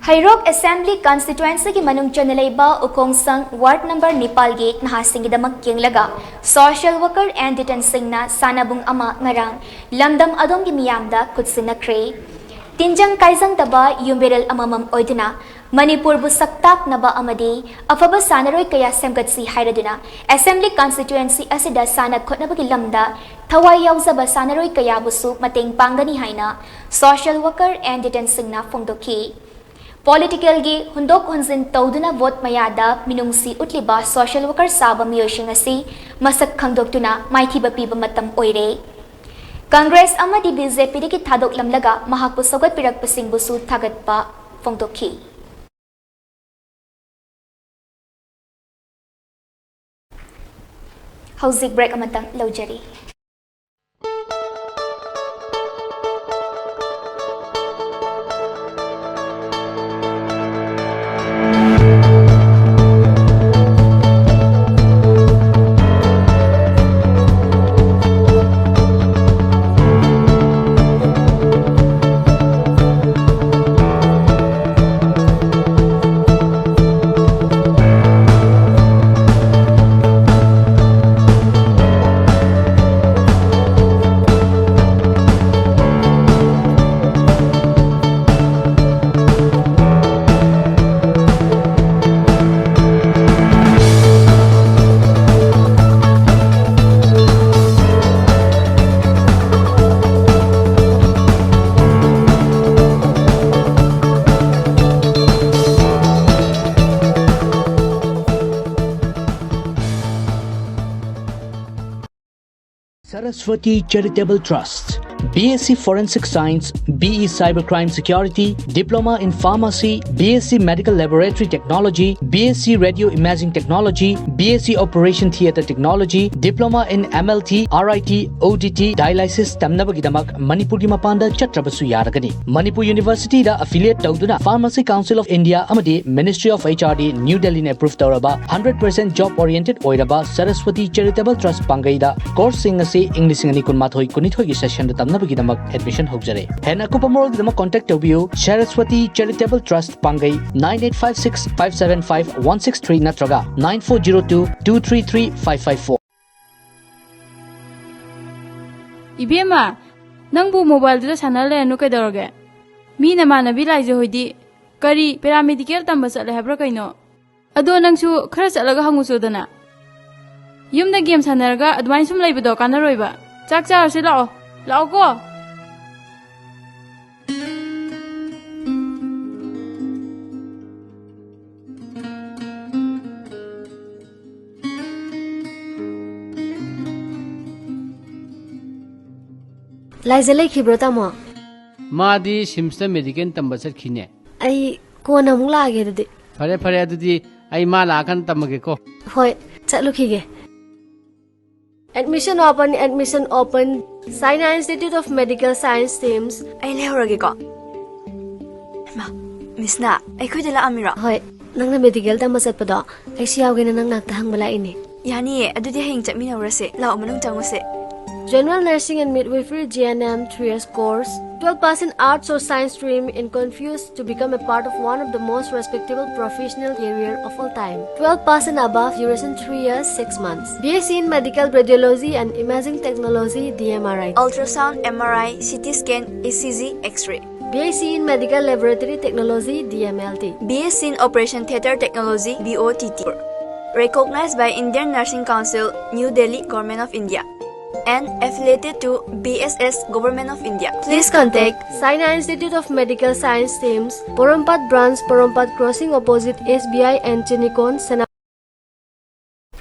ꯍꯩꯔꯣꯛ Assembly Constituencyꯒꯤ ꯃꯅꯨꯡ ꯆꯟꯅ ꯂꯩꯕ ꯎꯈꯣꯡꯁꯪ ward number ꯅꯤꯄꯥꯜꯒꯤ ꯅꯍꯥꯁꯤꯡꯒꯤꯗꯃꯛ ꯌꯦꯡꯂꯒ social worker ꯑꯦꯟ ꯗꯤꯇꯟ ꯁꯤꯡꯅ ꯁꯥꯟꯅꯕꯨꯡ ꯑꯃ ꯉꯔꯥꯡ ꯂꯝꯗꯝ ꯑꯗꯣꯝꯒꯤ ꯃꯤꯌꯥꯝꯗ ꯈꯨꯠꯁꯤꯟꯅꯈ꯭ꯔꯦ꯫ ꯇꯤꯟꯖꯪ ꯀꯥꯏꯖꯪꯗꯕ ꯌꯨꯝꯕꯤꯔꯦꯜ ꯑꯃꯃꯝ ꯑꯣꯏꯗꯨꯅ ꯃꯅꯤꯄꯨꯔꯕꯨ ꯁꯛꯇꯥꯛꯅꯕ ꯑꯃꯗꯤ ꯑꯐꯕ ꯁꯥꯟꯅꯔꯣꯏ ꯀꯌꯥ ꯁꯦꯝꯒꯠꯁꯤ ꯍꯥꯏꯔꯗꯨꯅ Assembly Constituency ꯑꯁꯤꯗ ꯁꯥꯟꯅ ꯈꯣꯠꯅꯕꯒꯤ ꯂꯝꯗ ꯊꯋꯥꯏ ꯌꯥꯎꯖꯕ ꯁꯥꯟꯅꯔꯣꯏ ꯀꯌꯥꯕꯨꯁꯨ ꯃꯇꯦꯡ ꯄꯥꯡꯒꯅꯤ ꯍꯥꯏꯅ social worker ꯑꯦꯟ ꯗꯤꯇꯟ ꯁꯤꯡꯅ ꯐꯣꯡꯗꯣꯛꯈꯤ꯫ Politicalꯒꯤ ꯍꯨꯟꯗꯣꯛ ꯍꯨꯟꯖꯤꯟ ꯇꯧꯗꯨꯅ vote ꯃꯌꯥꯗ ꯃꯤꯅꯨꯡꯁꯤ ꯎꯠꯂꯤꯕ social worker ꯁꯥꯕ ꯃꯤꯑꯣꯏꯁꯤꯡ ꯑꯁꯤ ꯃꯁꯛ ꯈꯪꯗꯣꯛꯇꯨꯅ ꯃꯥꯏꯊꯤꯕ ꯄꯤꯕ ꯃꯇꯝ ꯑꯣꯏꯔꯦ꯫ Congress ꯑꯃꯗꯤ BJPꯗꯒꯤ ꯊꯥꯗꯣꯛꯂꯝꯂꯒ ꯃꯍꯥꯛꯄꯨ ꯁꯧꯒꯠꯄꯤꯔꯛꯄꯁꯤꯡꯕꯨꯁꯨ ꯊꯥꯒꯠꯄ ꯐꯣꯡꯗꯣꯛꯈꯤ꯫ ꯍꯧꯖꯤꯛ break ꯑꯃꯇꯪ ꯂꯧꯖꯔꯤ꯫ Saraswati Charitable Trust. B S C Forensic Science, B E Cybercrime Security, Diploma in Pharmacy, B S C Medical Laboratory Technology, B S C Radio Imaging Technology, B S C Operation Theatre Technology, Diploma in M L T, R I T, O D T, Dialysis ꯇꯝꯅꯕꯒꯤꯗꯃꯛ ꯃꯅꯤꯄꯨꯔꯒꯤ ꯃꯄꯥꯟꯗ ꯆꯠꯇ꯭ꯔꯕꯁꯨ ꯌꯥꯔꯒꯅꯤ꯫ ꯃꯅꯤꯄꯨꯔ University ꯗ affiliate ꯇꯧꯗꯨꯅ Pharmacy Council of India ꯑꯃꯗꯤ Ministry of H R D New Delhi ꯅ approve ꯇꯧꯔꯕ hundred percent job oriented ꯑꯣꯏꯔꯕ Saraswati Charitable Trust ꯄꯥꯡꯒꯩꯗ course ꯁꯤꯡ ꯑꯁꯤ ꯏꯪ ꯂꯤꯁꯤꯡ ꯑꯅꯤ ꯀꯨꯟꯃꯥꯊꯣꯏ ꯀꯨꯟꯅꯤꯊꯣꯏꯒꯤ session ꯗ ꯇꯝꯅꯕꯒꯤꯗꯃꯛ admission ꯍꯧꯖꯔꯦ꯫ ꯍꯦꯟꯅ ꯑꯀꯨꯞꯄ ꯃꯔꯣꯜꯒꯤꯗꯃꯛ contact ꯇꯧꯕꯤꯌꯨ Saraswati Charitable Trust ꯄꯥꯡꯒꯩ nine eight five six five seven five one six three ꯅꯠꯇ꯭ꯔꯒ nine four zero two two three three five five four꯫ ꯏꯕꯦꯝꯃ, ꯅꯪꯕꯨ mobile ꯗꯨꯗ ꯁꯥꯟꯅ ꯂꯩꯔꯅꯨ ꯀꯩꯗꯧꯔꯒꯦ? ꯃꯤ ꯅꯃꯥꯟꯅꯕꯤ ꯂꯥꯏꯖ ꯍꯣꯏꯗꯤ ꯀꯔꯤ paramedical ꯇꯝꯕ ꯆꯠꯂꯦ ꯍꯥꯏꯕ꯭ꯔꯥ ꯀꯩꯅꯣ? ꯑꯗꯣ ꯅꯪꯁꯨ ꯈꯔ ꯆꯠꯂꯒ ꯍꯪꯉꯨꯆꯣꯗꯅ꯫ ꯌꯨꯝꯗ game ꯁꯥꯟꯅꯔꯒ ꯑꯗꯨꯃꯥꯏꯅ ꯁꯨꯝ ꯂꯩꯕꯗꯣ ꯀꯥꯟꯅꯔꯣꯏꯕ꯫ ꯆꯥꯛ ꯆꯥꯔꯁꯤ ꯂꯥꯛꯑꯣ꯫ ꯂꯥꯛꯑꯣꯀꯣ꯫ ꯂꯥꯏꯖ ꯂꯩꯈꯤꯕ꯭ꯔꯣ, ꯇꯥꯃꯣ? ꯃꯥꯗꯤ ꯁꯤꯝꯁꯇ medical ꯇꯝꯕ ꯆꯠꯈꯤꯅꯦ꯫ ꯑꯩ ꯀꯣꯟꯅ ꯑꯃꯨꯛ ꯂꯥꯛꯑꯒꯦ ꯑꯗꯨꯗꯤ꯫ ꯐꯔꯦ, ꯐꯔꯦ, ꯑꯗꯨꯗꯤ ꯑꯩ ꯃꯥ ꯂꯥꯛꯑꯀꯥꯟꯗ ꯇꯝꯃꯒꯦꯀꯣ꯫ ꯍꯣꯏ, ꯆꯠꯂꯨꯈꯤꯒꯦ꯫ Admission open, admission open. Saina Institute of Medical Science teams. ꯑꯩ ꯂꯩꯍꯧꯔꯒꯦꯀꯣ꯫ ꯍꯩꯃꯥ, ꯃꯤꯁꯅ ꯑꯩꯈꯣꯏꯗ ꯂꯥꯛꯑꯝꯃꯤꯔꯣ? ꯍꯣꯏ, ꯅꯪꯅ medical ꯇꯝꯕ ꯆꯠꯄꯗꯣ ꯑꯩꯁꯨ ꯌꯥꯎꯒꯦꯅ ꯅꯪ ꯅꯥꯛꯇ ꯍꯪꯕ ꯂꯥꯛꯏꯅꯦ꯫ ꯌꯥꯅꯤꯌꯦ, ꯑꯗꯨꯗꯤ ꯍꯌꯦꯡ ꯆꯠꯃꯤꯟꯅꯧꯔꯁꯦ꯫ ꯂꯥꯛꯑꯣ, ꯃꯅꯨꯡ ꯆꯪꯉꯨꯁꯦ꯫ General Nursing and Midwifery, G N M, three years course. Twelve pass in arts or science stream in confused to become a part of one of the most respectable professional career of all time. Twelve pass and above, duration three years, six months. B S c in Medical Radiology and Imaging Technology, D M R I. Ultrasound, M R I, C T scan, E C G, X-ray. B S c in Medical Laboratory Technology, D M L T. B S c in Operation Theatre Technology, B O T T. Recognized by Indian Nursing Council, New Delhi, Government of India. And affiliated to B S S, Government of India. Please contact Saina Institute of Medical Science teams, Porompat Branch, Porompat Crossing opposite S B I and Chinikon, Sena.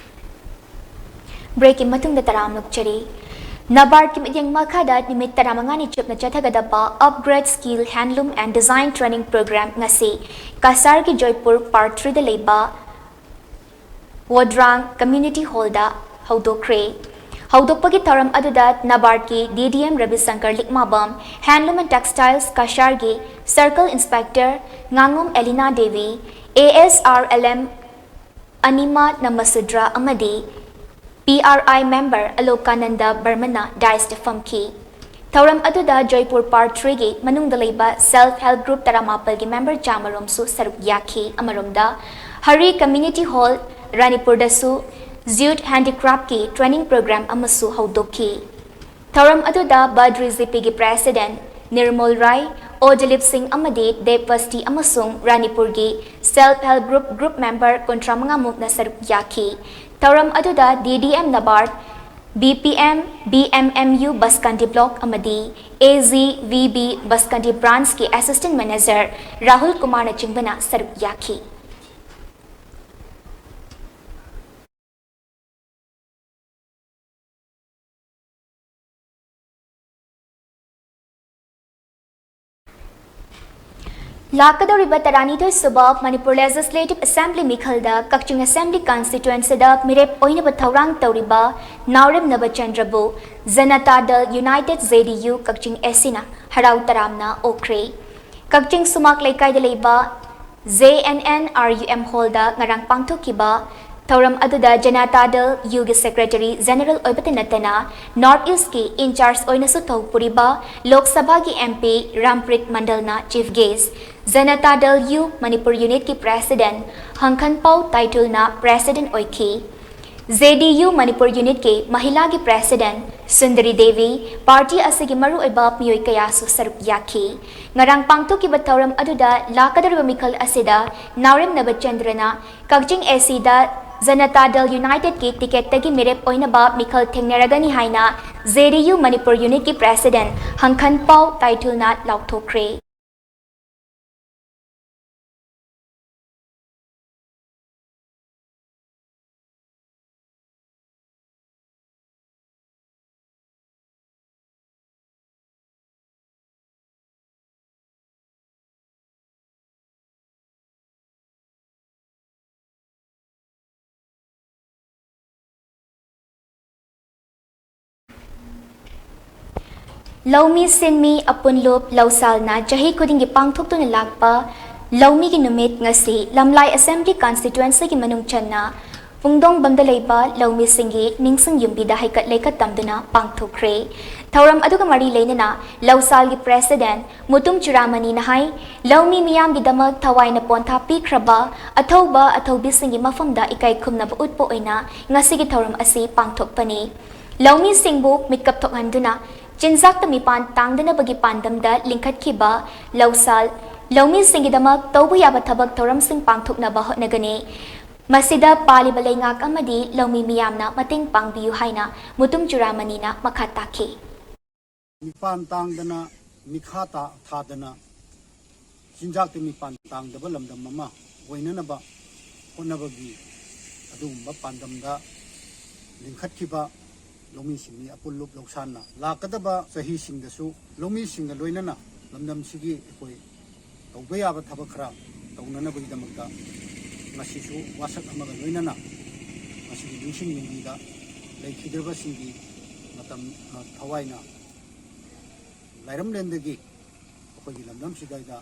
Break ꯀꯤ ꯃꯇꯨꯡꯗ ꯇꯔꯥꯝꯅ ꯑꯣꯛꯆꯔꯤ꯫ ꯅꯕꯥꯔꯗꯀꯤ ꯃꯤꯠꯌꯦꯡ ꯃꯈꯥꯗ ꯅꯨꯃꯤꯠ ꯇꯔꯥꯃꯉꯥꯅꯤ ꯆꯨꯞꯅ ꯆꯠꯊꯒꯗꯕ Upgrade Skill Handloom and Design Training Program ꯉꯁꯤ ꯀꯁꯥꯔꯒꯤ ꯖꯣꯏꯄꯨꯔ Part Threeꯗ ꯂꯩꯕ ꯋꯣꯗ꯭ꯔꯥꯡ Community Hallꯗ ꯍꯧꯗꯣꯛꯈ꯭ꯔꯦ꯫ ꯍꯧꯗꯣꯛꯄꯒꯤ ꯊꯧꯔꯝ ꯑꯗꯨꯗ ꯅꯕꯥꯔꯗꯀꯤ D D M ꯔꯕꯤꯁꯪꯀꯔ ꯂꯤꯛꯃꯥꯕꯝ, Handloom and Textiles ꯀꯁꯥꯔꯒꯤ Circle Inspector ꯉꯥꯉꯣꯝ ꯑꯦꯂꯤꯅꯥ Devi, A S R L M ꯑꯅꯤꯃꯥ ꯅꯃꯁꯨꯗ꯭ꯔ ꯑꯃꯗꯤ P R I member ꯑꯂꯣꯀꯥꯅꯟꯗ ꯕꯔꯃꯟꯅ dais ꯐꯝꯈꯤ꯫ ꯊꯧꯔꯝ ꯑꯗꯨꯗ ꯖꯣꯏꯄꯨꯔ Part Threeꯒꯤ ꯃꯅꯨꯡꯗ ꯂꯩꯕ Self Help Group ꯇꯔꯥꯃꯥꯄꯜꯒꯤ member ꯆꯥꯃꯔꯣꯝꯁꯨ ꯁꯔꯨꯛ ꯌꯥꯈꯤ꯫ ꯑꯃꯔꯣꯝꯗ, Harry Community Hall ꯔꯥꯅꯤꯄꯨꯔꯗꯁꯨ Jute Handicraftꯀꯤ training program ꯑꯃꯁꯨ ꯍꯧꯗꯣꯛꯈꯤ꯫ ꯊꯧꯔꯝ ꯑꯗꯨꯗ ꯕꯗ꯭ꯔꯤ ꯖꯤꯄꯤꯒꯤ President ꯅꯤꯔꯃꯣꯜ ꯔꯥꯏ, ꯑꯣ ꯗꯤꯂꯤꯞ ꯁꯤꯡ ꯑꯃꯗꯤ ꯗꯦꯕ ꯕꯁꯇꯤ ꯑꯃꯁꯨꯡ ꯔꯥꯅꯤꯄꯨꯔꯒꯤ Self Help Group group member ꯀꯨꯟꯊ꯭ꯔꯥ ꯃꯉꯥ ꯃꯨꯛꯅ ꯁꯔꯨꯛ ꯌꯥꯈꯤ꯫ ꯊꯧꯔꯝ ꯑꯗꯨꯗ D D M NABARD, B P M, B M M U ꯕꯁꯀꯟꯗꯤ Block ꯑꯃꯗꯤ A G V B ꯕꯁꯀꯟꯗꯤ Branchꯀꯤ Assistant Manager Rahul ꯀꯨꯃꯥꯔꯅꯆꯤꯡꯕꯅ ꯁꯔꯨꯛ ꯌꯥꯈꯤ꯫ ꯂꯥꯛꯀꯗꯧꯔꯤꯕ ꯇꯔꯥꯅꯤꯊꯣꯏ ꯁꯨꯕ ꯃꯅꯤꯄꯨꯔ Legislative Assembly ꯃꯤꯈꯜꯗ ꯀꯛꯆꯤꯡ Assembly Constituencyꯗ ꯃꯤꯔꯦꯞ ꯑꯣꯏꯅꯕ ꯊꯧꯔꯥꯡ ꯇꯧꯔꯤꯕ ꯅꯥꯎꯔꯦꯝ ꯅꯕꯆꯟꯗ꯭ꯔꯕꯨ ꯖꯅꯇꯥ ꯗꯜ United, J D U, ꯀꯛꯆꯤꯡ ACꯅ ꯍꯔꯥꯎ ꯇꯔꯥꯝꯅ ꯑꯣꯛꯈ꯭ꯔꯦ꯫ ꯀꯛꯆꯤꯡ ꯁꯨꯃꯥꯛ ꯂꯩꯀꯥꯏꯗ ꯂꯩꯕ J N N R U M Hallꯗ ꯉꯔꯥꯡ ꯄꯥꯡꯊꯣꯛꯈꯤꯕ ꯊꯧꯔꯝ ꯑꯗꯨꯗ ꯖꯅꯇꯥ ꯗꯜ Uꯒꯤ Secretary General ꯑꯣꯏꯕꯇ ꯅꯠꯇꯅ North Eastꯀꯤ in-charge ꯑꯣꯏꯅꯁꯨ ꯊꯧ ꯄꯨꯔꯤꯕ ꯂꯣꯛ ꯁꯚꯥꯒꯤ MP ꯔꯥꯝꯄ꯭ꯔꯤꯠ ꯃꯟꯗꯜꯅ chief guest, ꯖꯅꯇꯥ ꯗꯜ U ꯃꯅꯤꯄꯨꯔ unitꯀꯤ President ꯍꯪꯈꯟꯄꯥꯎ ꯇꯥꯏꯇꯨꯜꯅ President ꯑꯣꯏꯈꯤ꯫ J D U Manipur unitꯀꯤ ꯃꯍꯤꯂꯥꯒꯤ President Sundari Devi, party ꯑꯁꯤꯒꯤ ꯃꯔꯨꯑꯣꯏꯕ ꯃꯤꯑꯣꯏ ꯀꯌꯥꯁꯨ ꯁꯔꯨꯛ ꯌꯥꯈꯤ꯫ ꯉꯔꯥꯡ ꯄꯥꯡꯊꯣꯛꯈꯤꯕ ꯊꯧꯔꯝ ꯑꯗꯨꯗ ꯂꯥꯛꯀꯗꯧꯔꯤꯕ ꯃꯤꯈꯜ ꯑꯁꯤꯗ ꯅꯥꯎꯔꯦꯝ ꯅꯕꯆꯟꯗ꯭ꯔꯅ ꯀꯛꯆꯤꯡ ACꯗ ꯖꯅꯇꯥ ꯗꯜ Unitedꯀꯤ ticketꯇꯒꯤ ꯃꯤꯔꯦꯞ ꯑꯣꯏꯅꯕ ꯃꯤꯈꯜ ꯊꯦꯡꯅꯔꯒꯅꯤ ꯍꯥꯏꯅ J D U Manipur unitꯀꯤ President ꯍꯪꯈꯟꯄꯥꯎ ꯇꯥꯏꯇꯨꯜꯅ ꯂꯥꯎꯊꯣꯛꯈ꯭ꯔꯦ꯫ ꯂꯧꯃꯤ ꯁꯤꯟꯃꯤ ꯑꯄꯨꯟꯂꯨꯞ ꯂꯧꯁꯥꯜꯅ ꯆꯍꯤ ꯈꯨꯗꯤꯡꯒꯤ ꯄꯥꯡꯊꯣꯛꯇꯨꯅ ꯂꯥꯛꯄ ꯂꯧꯃꯤꯒꯤ ꯅꯨꯃꯤꯠ ꯉꯁꯤ ꯂꯝꯂꯥꯏ ꯑꯦꯁꯦꯝꯕ꯭ꯂꯤ ꯀꯟꯁꯇꯤꯇ꯭ꯋꯦꯟꯁꯤꯒꯤ ꯃꯅꯨꯡ ꯆꯟꯅ ꯄꯨꯡꯗꯣꯡꯕꯝꯗ ꯂꯩꯕ ꯂꯧꯃꯤꯁꯤꯡꯒꯤ ꯅꯤꯡꯁꯤꯡ ꯌꯨꯝꯕꯤꯗ ꯍꯩꯀꯠ ꯂꯩꯀꯠ ꯇꯝꯗꯨꯅ ꯄꯥꯡꯊꯣꯛꯈ꯭ꯔꯦ꯫ ꯊꯧꯔꯝ ꯑꯗꯨꯒ ꯃꯔꯤ ꯂꯩꯅꯅ ꯂꯧꯁꯥꯜꯒꯤ ꯄ꯭ꯔꯦꯁꯤꯗꯦꯟꯠ ꯃꯨꯇꯨꯝ ꯆꯨꯔꯥꯃꯅꯤꯅ ꯍꯥꯏ, ꯂꯧꯃꯤ ꯃꯤꯌꯥꯝꯒꯤꯗꯃꯛ ꯊꯋꯥꯏꯅ ꯄꯣꯟꯊꯥ ꯄꯤꯈ꯭ꯔꯕ ꯑꯊꯧꯕ ꯑꯊꯧꯕꯤꯁꯤꯡꯒꯤ ꯃꯐꯝꯗ ꯏꯀꯥꯏ ꯈꯨꯝꯅꯕ ꯎꯠꯄ ꯑꯣꯏꯅ ꯉꯁꯤꯒꯤ ꯊꯧꯔꯝ ꯑꯁꯤ ꯄꯥꯡꯊꯣꯛꯄꯅꯤ꯫ ꯂꯧꯃꯤꯁꯤꯡꯕꯨ ꯃꯤꯠꯀꯞ ꯊꯣꯛꯍꯟꯗꯨꯅ ꯆꯤꯟꯖꯥꯛꯇ ꯃꯤꯄꯥꯟ ꯇꯥꯡꯗꯅꯕꯒꯤ ꯄꯥꯟꯗꯝꯗ ꯂꯤꯡꯈꯠꯈꯤꯕ ꯂꯧꯁꯥꯜ ꯂꯧꯃꯤꯁꯤꯡꯒꯤꯗꯃꯛ ꯇꯧꯕ ꯌꯥꯕ ꯊꯕꯛ ꯊꯧꯔꯝꯁꯤꯡ ꯄꯥꯡꯊꯣꯛꯅꯕ ꯍꯣꯠꯅꯒꯅꯤ꯫ ꯃꯁꯤꯗ ꯄꯥꯜꯂꯤꯕ ꯂꯩꯉꯥꯛ ꯑꯃꯗꯤ ꯂꯧꯃꯤ ꯃꯤꯌꯥꯝꯅ ꯃꯇꯦꯡ ꯄꯥꯡꯕꯤꯌꯨ ꯍꯥꯏꯅ ꯃꯨꯇꯨꯝ ꯆꯨꯔꯥꯃꯅꯤꯅ ꯃꯈꯥ ꯇꯥꯈꯤ꯫ ꯃꯤꯄꯥꯟ ꯇꯥꯡꯗꯅ, ꯃꯤꯈꯥ ꯇꯥ-, ꯊꯥꯗꯅ, ꯆꯤꯟꯖꯥꯛꯇ ꯃꯤꯄꯥꯟ ꯇꯥꯡꯗꯕ ꯂꯝꯗꯝ ꯑꯃ ꯑꯣꯏꯅꯅꯕ ꯍꯣꯠꯅꯕꯒꯤ ꯑꯗꯨꯒꯨꯝꯕ ꯄꯥꯟꯗꯝꯗ ꯂꯤꯡꯈꯠꯈꯤꯕ ꯂꯧꯃꯤ ꯁꯤꯟꯃꯤ ꯑꯄꯨꯟꯂꯨꯞ ꯂꯧꯁꯥꯟꯅ ꯂꯥꯛꯀꯗꯕ ꯆꯍꯤꯁꯤꯡꯗꯁꯨ ꯂꯧꯃꯤꯁꯤꯡꯒ ꯂꯣꯏꯅꯅ ꯂꯝꯗꯝꯁꯤꯒꯤ ꯑꯩꯈꯣꯏ ꯇꯧꯕ ꯌꯥꯕ ꯊꯕꯛ ꯈꯔ ꯇꯧꯅꯅꯕꯒꯤꯗꯃꯛꯇ ꯉꯁꯤꯁꯨ ꯋꯥꯁꯛ ꯑꯃꯒ ꯂꯣꯏꯅꯅ ꯃꯁꯤꯒꯤ ꯅꯤꯡꯁꯤꯡ ꯅꯤꯡꯕꯤꯗ ꯂꯩꯈꯤꯗ꯭ꯔꯕꯁꯤꯡꯒꯤ ꯃꯇꯝ, ꯑ, ꯊꯋꯥꯏꯅ ꯂꯥꯏꯔꯝꯂꯦꯟꯗꯒꯤ ꯑꯩꯈꯣꯏꯒꯤ ꯂꯝꯗꯝꯁꯤꯗ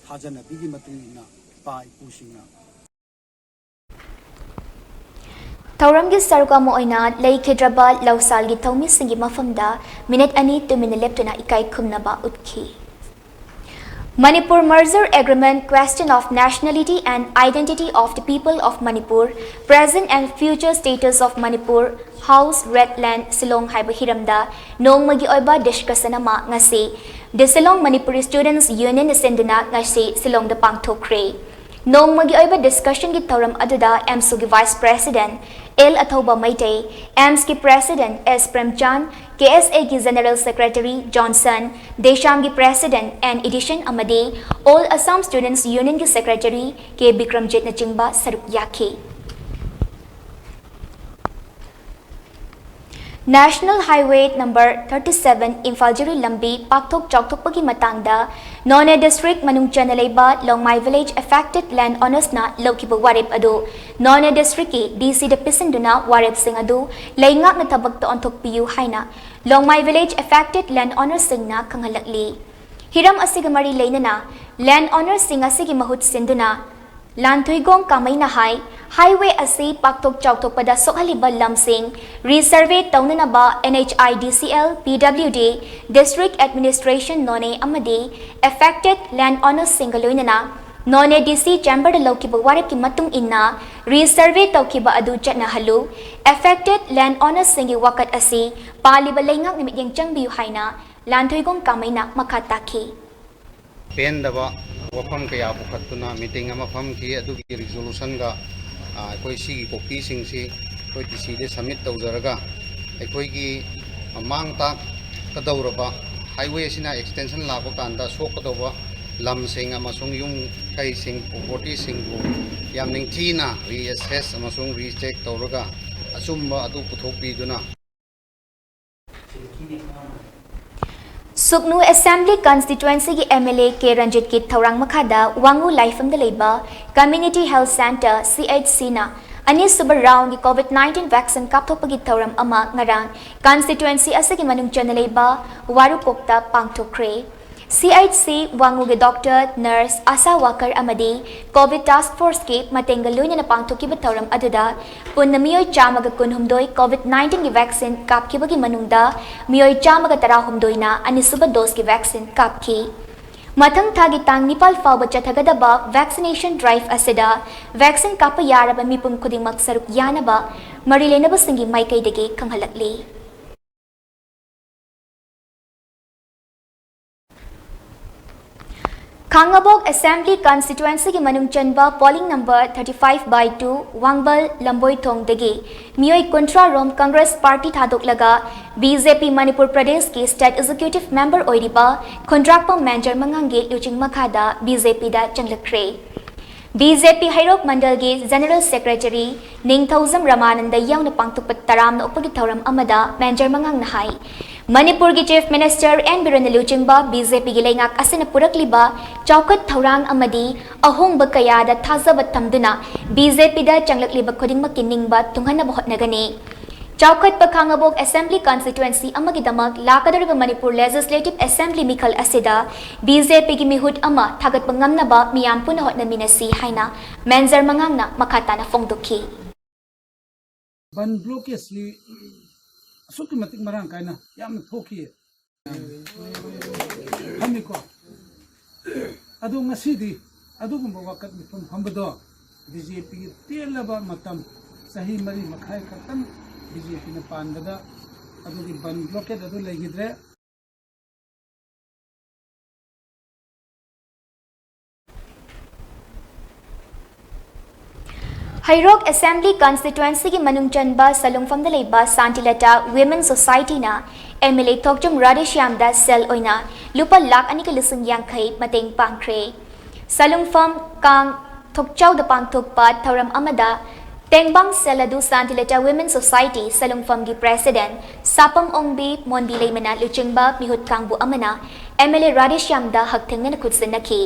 ꯊꯥꯖꯅꯕꯤꯒꯤ ꯃꯇꯨꯡ ꯏꯟꯅ ꯏꯄꯥ ꯏꯄꯨꯁꯤꯡꯅ ꯊꯧꯔꯝꯒꯤ ꯁꯔꯨꯛ ꯑꯃ ꯑꯣꯏꯅ ꯂꯩꯈꯤꯗ꯭ꯔꯕ ꯂꯧꯁꯥꯜꯒꯤ ꯊꯧꯃꯤꯁꯤꯡꯒꯤ ꯃꯐꯝꯗ ꯃꯤꯅꯤꯠ ꯑꯅꯤ ꯇꯨꯃꯤꯟꯅ ꯂꯦꯞꯇꯨꯅ ꯏꯀꯥꯏ ꯈꯨꯝꯅꯕ ꯎꯠꯈꯤ꯫ Manipur Merger Agreement, Question of Nationality and Identity of the People of Manipur, Present and Future Status of Manipur, House Redland, Shillong ꯍꯥꯏꯕ ꯍꯤꯔꯝꯗ ꯅꯣꯡꯃꯒꯤ ꯑꯣꯏꯕ ꯗꯤꯁꯀꯁꯟ ꯑꯃ ꯉꯁꯤ The Shillong Manipuri Students Union ꯅ ꯁꯤꯟꯗꯨꯅ ꯉꯁꯤ ꯁꯤꯂꯣꯡꯗ ꯄꯥꯡꯊꯣꯛꯈ꯭ꯔꯦ꯫ ꯅꯣꯡꯃꯒꯤ ꯑꯣꯏꯕ ꯗꯤꯁꯀꯁꯟꯒꯤ ꯊꯧꯔꯝ ꯑꯗꯨꯗ ꯑꯦꯝꯁꯨꯒꯤ vice president L Athouba Meitei, ꯑꯦꯝꯁꯀꯤ president S Premchan, K S ꯑꯦꯒꯤ ꯖꯦꯅꯔꯦꯜ ꯁꯦꯀ꯭ꯔꯦꯇꯔꯤ ꯖꯣꯟꯁꯟ, ꯗꯦꯁꯥꯝꯒꯤ ꯄ꯭ꯔꯦꯁꯤꯗꯦꯟꯠ ꯑꯦꯟ ꯏꯗꯤꯁꯟ ꯑꯃꯗꯤ All Assam Students Union ꯒꯤ ꯁꯦꯀ꯭ꯔꯦꯇꯔꯤ ꯀꯦ ꯕꯤꯀ꯭ꯔꯝꯖꯤꯠꯅꯆꯤꯡꯕ ꯁꯔꯨꯛ ꯌꯥꯈꯤ꯫ National Highway number thirty seven Imphal ꯖꯤꯔꯤ ꯂꯝꯕꯤ ꯄꯥꯛꯊꯣꯛ ꯆꯥꯎꯊꯣꯛꯄꯒꯤ ꯃꯇꯥꯡꯗ ꯅꯣꯅꯦ district ꯃꯅꯨꯡ ꯆꯟꯅ ꯂꯩꯕ ꯂꯣꯡꯃꯥꯏ village affected land ownersꯅ ꯂꯧꯈꯤꯕ ꯋꯥꯔꯦꯞ ꯑꯗꯨ ꯅꯣꯅꯦ districtꯀꯤ DCꯗ ꯄꯤꯁꯤꯟꯗꯨꯅ ꯋꯥꯔꯦꯞꯁꯤꯡ ꯑꯗꯨ ꯂꯩꯉꯥꯛꯅ ꯊꯕꯛꯇ ꯑꯣꯟꯊꯣꯛꯄꯤꯌꯨ ꯍꯥꯏꯅ ꯂꯣꯡꯃꯥꯏ village affected land ownersꯁꯤꯡꯅ ꯈꯪꯍꯜꯂꯛꯂꯤ꯫ ꯍꯤꯔꯝ ꯑꯁꯤꯒ ꯃꯔꯤ ꯂꯩꯅꯅ land ownersꯁꯤꯡ ꯑꯁꯤꯒꯤ ꯃꯍꯨꯠ ꯁꯤꯟꯗꯨꯅ ꯂꯥꯟꯊꯣꯏꯒꯣꯡ ꯀꯥꯃꯩꯅ ꯍꯥꯏ, highway ꯑꯁꯤ ꯄꯥꯛꯊꯣꯛ ꯆꯥꯎꯊꯣꯛꯄꯗ ꯁꯣꯛꯍꯜꯂꯤꯕ ꯂꯝꯁꯤꯡ resurvey ꯇꯧꯅꯅꯕ NHIDCL, PWD, District Administration ꯅꯣꯅꯦ ꯑꯃꯗꯤ affected land ownersꯁꯤꯡꯒ ꯂꯣꯏꯅꯅ ꯅꯣꯅꯦ DC chamberꯗ ꯂꯧꯈꯤꯕ ꯋꯥꯔꯦꯞꯀꯤ ꯃꯇꯨꯡ ꯏꯟꯅ resurvey ꯇꯧꯈꯤꯕ ꯑꯗꯨ ꯆꯠꯅꯍꯜꯂꯨ꯫ Affected land ownersꯁꯤꯡꯒꯤ ꯋꯥꯀꯠ ꯑꯁꯤ ꯄꯥꯜꯂꯤꯕ ꯂꯩꯉꯥꯛꯅ ꯃꯤꯠꯌꯦꯡ ꯆꯪꯕꯤꯌꯨ ꯍꯥꯏꯅ ꯂꯥꯟꯊꯣꯏꯒꯣꯡ ꯀꯥꯃꯩꯅ ꯃꯈꯥ ꯇꯥꯈꯤ꯫ ꯄꯦꯟꯗꯕ ꯋꯥꯐꯝ ꯀꯌꯥ ꯄꯨꯈꯠꯇꯨꯅ meeting ꯑꯃ ꯐꯝꯈꯤ꯫ ꯑꯗꯨꯒꯤ resolutionꯒ, ꯑ, ꯑꯩꯈꯣꯏ ꯁꯤꯒꯤ copyꯁꯤꯡꯁꯤ ꯑꯩꯈꯣꯏ DCꯗ submit ꯇꯧꯖꯔꯒ, ꯑꯩꯈꯣꯏꯒꯤ ꯃꯥꯡ ꯇꯥꯛꯀꯗꯧꯔꯕ highway ꯑꯁꯤꯅ extension ꯂꯥꯛꯄ ꯀꯥꯟꯗ ꯁꯣꯛꯀꯗꯧꯕ ꯂꯝꯁꯤꯡ ꯑꯃꯁꯨꯡ ꯌꯨꯝ ꯀꯩꯁꯤꯡ, propertyꯁꯤꯡꯕꯨ ꯌꯥꯝ ꯅꯤꯡꯊꯤꯅ reassess ꯑꯃꯁꯨꯡ recheck ꯇꯧꯔꯒ ꯑꯆꯨꯝꯕ ꯑꯗꯨ ꯄꯨꯊꯣꯛꯄꯤꯗꯨꯅ, ꯁꯨꯛꯅꯨ Assembly Constituencyꯒꯤ MLA K ꯔꯟꯖꯤꯠꯀꯤ ꯊꯧꯔꯥꯡ ꯃꯈꯥꯗ ꯋꯥꯉꯨ ꯂꯥꯏꯐꯝꯗ ꯂꯩꯕ Community Health Centre, CHCꯅ ꯑꯅꯤꯁꯨꯕ roundꯒꯤ COVID nineteen vaccine ꯀꯥꯞꯊꯣꯛꯄꯒꯤ ꯊꯧꯔꯝ ꯑꯃ ꯉꯔꯥꯡ constituency ꯑꯁꯤꯒꯤ ꯃꯅꯨꯡ ꯆꯟꯅ ꯂꯩꯕ ꯋꯥꯔꯨꯀꯣꯛꯇ ꯄꯥꯡꯊꯣꯛꯈ꯭ꯔꯦ꯫ CHC ꯋꯥꯉꯨꯒꯤ doctor, nurse, ASHA worker ꯑꯃꯗꯤ COVID task forceꯀꯤ ꯃꯇꯦꯡꯒ ꯂꯣꯏꯅꯅ ꯄꯥꯡꯊꯣꯛꯈꯤꯕ ꯊꯧꯔꯝ ꯑꯗꯨꯗ ꯄꯨꯟꯅ ꯃꯤꯑꯣꯏ ꯆꯥꯝꯃꯒ ꯀꯨꯟꯍꯨꯝꯗꯣꯏ COVID nineteenꯒꯤ vaccine ꯀꯥꯞꯈꯤꯕꯒꯤ ꯃꯅꯨꯡꯗ ꯃꯤꯑꯣꯏ ꯆꯥꯝꯃꯒ ꯇꯔꯥꯍꯨꯝꯗꯣꯏꯅ ꯑꯅꯤꯁꯨꯕ doseꯀꯤ vaccine ꯀꯥꯞꯈꯤ꯫ ꯃꯊꯪ ꯊꯥꯒꯤ ꯇꯥꯡ ꯅꯤꯄꯥꯜ ꯐꯥꯎꯕ ꯆꯠꯊꯒꯗꯕ vaccination drive ꯑꯁꯤꯗ vaccine ꯀꯥꯞꯄ ꯌꯥꯔꯕ ꯃꯤꯄꯨꯝ ꯈꯨꯗꯤꯡꯃꯛ ꯁꯔꯨꯛ ꯌꯥꯅꯕ ꯃꯔꯤ ꯂꯩꯅꯕꯁꯤꯡꯒꯤ ꯃꯥꯏꯀꯩꯗꯒꯤ ꯈꯪꯍꯜꯂꯛꯂꯤ꯫ ꯈꯥꯡꯉꯕꯣꯛ Assembly Constituencyꯒꯤ ꯃꯅꯨꯡ ꯆꯟꯕ polling number thirty five by two ꯋꯥꯡꯕꯜ ꯂꯝꯕꯣꯏꯊꯣꯡꯗꯒꯤ ꯃꯤꯑꯣꯏ ꯀꯨꯟꯊ꯭ꯔꯥ ꯔꯣꯝ Congress party ꯊꯥꯗꯣꯛꯂꯒ BJP ꯃꯅꯤꯄꯨꯔ ꯄ꯭ꯔꯗꯦꯁꯀꯤ state executive member ꯑꯣꯏꯔꯤꯕ ꯈꯨꯟꯗ꯭ꯔꯥꯛꯄꯝ ꯃꯦꯟꯖꯔ ꯃꯉꯥꯡꯒꯤ ꯂꯨꯆꯤꯡ ꯃꯈꯥꯗ BJPꯗ ꯆꯪꯂꯛꯈ꯭ꯔꯦ꯫ ꯕꯤ ꯖꯦ ꯄꯤ ꯍꯩꯔꯣꯛ ꯃꯟꯗꯜꯒꯤ General Secretary ꯅꯤꯡꯊꯧꯖꯝ ꯔꯃꯥꯅꯟꯗ ꯌꯥꯎꯅ ꯄꯥꯡꯊꯣꯛꯄ ꯇꯔꯥꯝꯅ ꯑꯣꯛꯄꯒꯤ ꯊꯧꯔꯝ ꯑꯃꯗ ꯃꯦꯟꯖꯔ ꯃꯉꯥꯡꯅ ꯍꯥꯏ, ꯃꯅꯤꯄꯨꯔꯒꯤ Chief Minister ꯑꯦꯟ ꯕꯤꯔꯦꯟꯅ ꯂꯨꯆꯤꯡꯕ ꯕꯤ ꯖꯦ ꯄꯤꯒꯤ ꯂꯩꯉꯥꯛ ꯑꯁꯤꯅ ꯄꯨꯔꯛꯂꯤꯕ ꯆꯥꯎꯈꯠ ꯊꯧꯔꯥꯡ ꯑꯃꯗꯤ ꯑꯍꯣꯡꯕ ꯀꯌꯥꯗ ꯊꯥꯖꯕ ꯊꯝꯗꯨꯅ ꯕꯤ ꯖꯦ ꯄꯤꯗ ꯆꯪꯂꯛꯂꯤꯕ ꯈꯨꯗꯤꯡꯃꯛꯀꯤ ꯅꯤꯡꯕ ꯇꯨꯡꯍꯟꯅꯕ ꯍꯣꯠꯅꯒꯅꯤ꯫ ꯆꯥꯎꯈꯠꯄ ꯈꯥꯉꯕꯣꯛ Assembly Constituency ꯑꯃꯒꯤꯗꯃꯛ ꯂꯥꯛꯀꯗꯧꯔꯤꯕ ꯃꯅꯤꯄꯨꯔ Legislative Assembly ꯃꯤꯈꯜ ꯑꯁꯤꯗ ꯕꯤ ꯖꯦ ꯄꯤꯒꯤ ꯃꯤꯍꯨꯠ ꯑꯃ ꯊꯥꯒꯠꯄ ꯉꯝꯅꯕ ꯃꯤꯌꯥꯝ ꯄꯨꯟꯅ ꯍꯣꯠꯅꯃꯤꯟꯅꯁꯤ ꯍꯥꯏꯅ ꯃꯦꯟꯖꯔ ꯃꯉꯥꯡꯅ ꯃꯈꯥ ꯇꯥꯅ ꯐꯣꯡꯗꯣꯛꯈꯤ꯫ ꯕꯟ ꯕ꯭ꯂꯣꯀꯦꯖꯁꯤ ꯑꯁꯨꯛꯀꯤ ꯃꯇꯤꯛ ꯃꯔꯥꯡ ꯀꯥꯏꯅ ꯌꯥꯝꯅ ꯊꯣꯛꯈꯤ꯫ ꯐꯝꯃꯤꯀꯣ꯫ ꯑꯗꯣ ꯉꯁꯤꯗꯤ ꯑꯗꯨꯒꯨꯝꯕ ꯋꯥꯀꯠ ꯃꯤꯐꯝ ꯐꯝꯕꯗꯣ ꯕꯤ ꯖꯦ ꯄꯤꯒꯤ ꯇꯦꯜꯂꯕ ꯃꯇꯝ, ꯆꯍꯤ ꯃꯔꯤ ꯃꯈꯥꯏ ꯈꯛꯇꯪ ꯕꯤ ꯖꯦ ꯄꯤꯅ ꯄꯥꯟꯕꯗ ꯑꯗꯨꯒꯤ ꯕꯟ ꯕ꯭ꯂꯣꯀꯦꯠ ꯑꯗꯨ ꯂꯩꯈꯤꯗ꯭ꯔꯦ꯫ ꯍꯩꯔꯣꯛ Assembly Constituencyꯒꯤ ꯃꯅꯨꯡ ꯆꯟꯕ ꯁꯂꯨꯡꯐꯝꯗ ꯂꯩꯕ ꯁꯥꯟꯇꯤꯂꯇꯥ Women Societyꯅ M L A ꯊꯣꯛꯆꯣꯝ ꯔꯥꯙꯦꯁ꯭ꯌꯥꯝꯗ ꯁꯦꯜ ꯑꯣꯏꯅ ꯂꯨꯄꯥ ꯂꯥꯈ ꯑꯅꯤꯒ ꯂꯤꯁꯤꯡ ꯌꯥꯡꯈꯩ ꯃꯇꯦꯡ ꯄꯥꯡꯈ꯭ꯔꯦ꯫ ꯁꯂꯨꯡꯐꯝ ꯀꯥꯡ ꯊꯣꯛꯆꯥꯎꯗ ꯄꯥꯡꯊꯣꯛꯄ ꯊꯧꯔꯝ ꯑꯃꯗ ꯇꯦꯡꯕꯥꯡ ꯁꯦꯜ ꯑꯗꯨ ꯁꯥꯟꯇꯤꯂꯇꯥ Women Society ꯁꯂꯨꯡꯐꯝꯒꯤ President ꯁꯥꯄꯝ ꯑꯣꯡꯕꯤ ꯃꯣꯟꯕꯤ ꯂꯩꯃꯅ ꯂꯨꯆꯤꯡꯕ ꯃꯤꯍꯨꯠ ꯀꯥꯡꯕꯨ ꯑꯃꯅ M L A ꯔꯥꯙꯦꯁ꯭ꯌꯥꯝꯗ ꯍꯛꯊꯦꯡꯅꯅ ꯈꯨꯠꯁꯤꯟꯅꯈꯤ꯫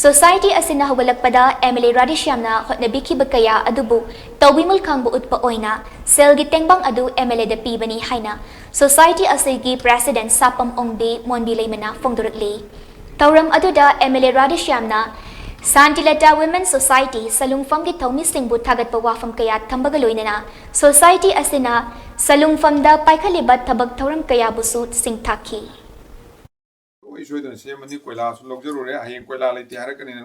Society ꯑꯁꯤꯅ ꯍꯧꯒꯠꯂꯛꯄꯗ M L A ꯔꯥꯙꯦꯁ꯭ꯌꯥꯝꯅ ꯍꯣꯠꯅꯕꯤꯈꯤꯕ ꯀꯌꯥ ꯑꯗꯨꯕꯨ ꯇꯧꯕꯤꯃꯜ ꯈꯥꯡꯕ ꯎꯠꯄ ꯑꯣꯏꯅ ꯁꯦꯜꯒꯤ ꯇꯦꯡꯕꯥꯡ ꯑꯗꯨ M L Aꯗ ꯄꯤꯕꯅꯤ ꯍꯥꯏꯅ Society ꯑꯁꯤꯒꯤ President ꯁꯥꯄꯝ ꯑꯣꯡꯕꯤ ꯃꯣꯟꯕꯤ ꯂꯩꯃꯅ ꯐꯣꯡꯗꯣꯔꯛꯂꯤ꯫ ꯊꯧꯔꯝ ꯑꯗꯨꯗ M L A ꯔꯥꯙꯦꯁ꯭ꯌꯥꯝꯅ ꯁꯥꯟꯇꯤꯂꯇꯥ Women Society ꯁꯂꯨꯡꯐꯝꯒꯤ ꯊꯧꯃꯤꯁꯤꯡꯕꯨ ꯊꯥꯒꯠꯄ ꯋꯥꯐꯝ ꯀꯌꯥ ꯊꯝꯕꯒ ꯂꯣꯏꯅꯅ Society ꯑꯁꯤꯅ ꯁꯂꯨꯡꯐꯝꯗ ꯄꯥꯏꯈꯠꯂꯤꯕ ꯊꯕꯛ ꯊꯧꯔꯝ ꯀꯌꯥꯕꯨꯁꯨ ꯁꯤꯡꯊꯥꯈꯤ꯫ ꯁꯨꯡꯁꯣꯏ ꯁꯣꯏꯗꯅ ꯁꯦꯝꯃꯅꯤ꯫ ꯀꯣꯏꯂꯥꯁꯨ ꯂꯧꯖꯔꯨꯔꯦ꯫ ꯍꯌꯦꯡ ꯀꯣꯏꯂꯥ ꯂꯩꯇꯦ ꯍꯥꯏꯔꯛꯀꯅꯤꯅ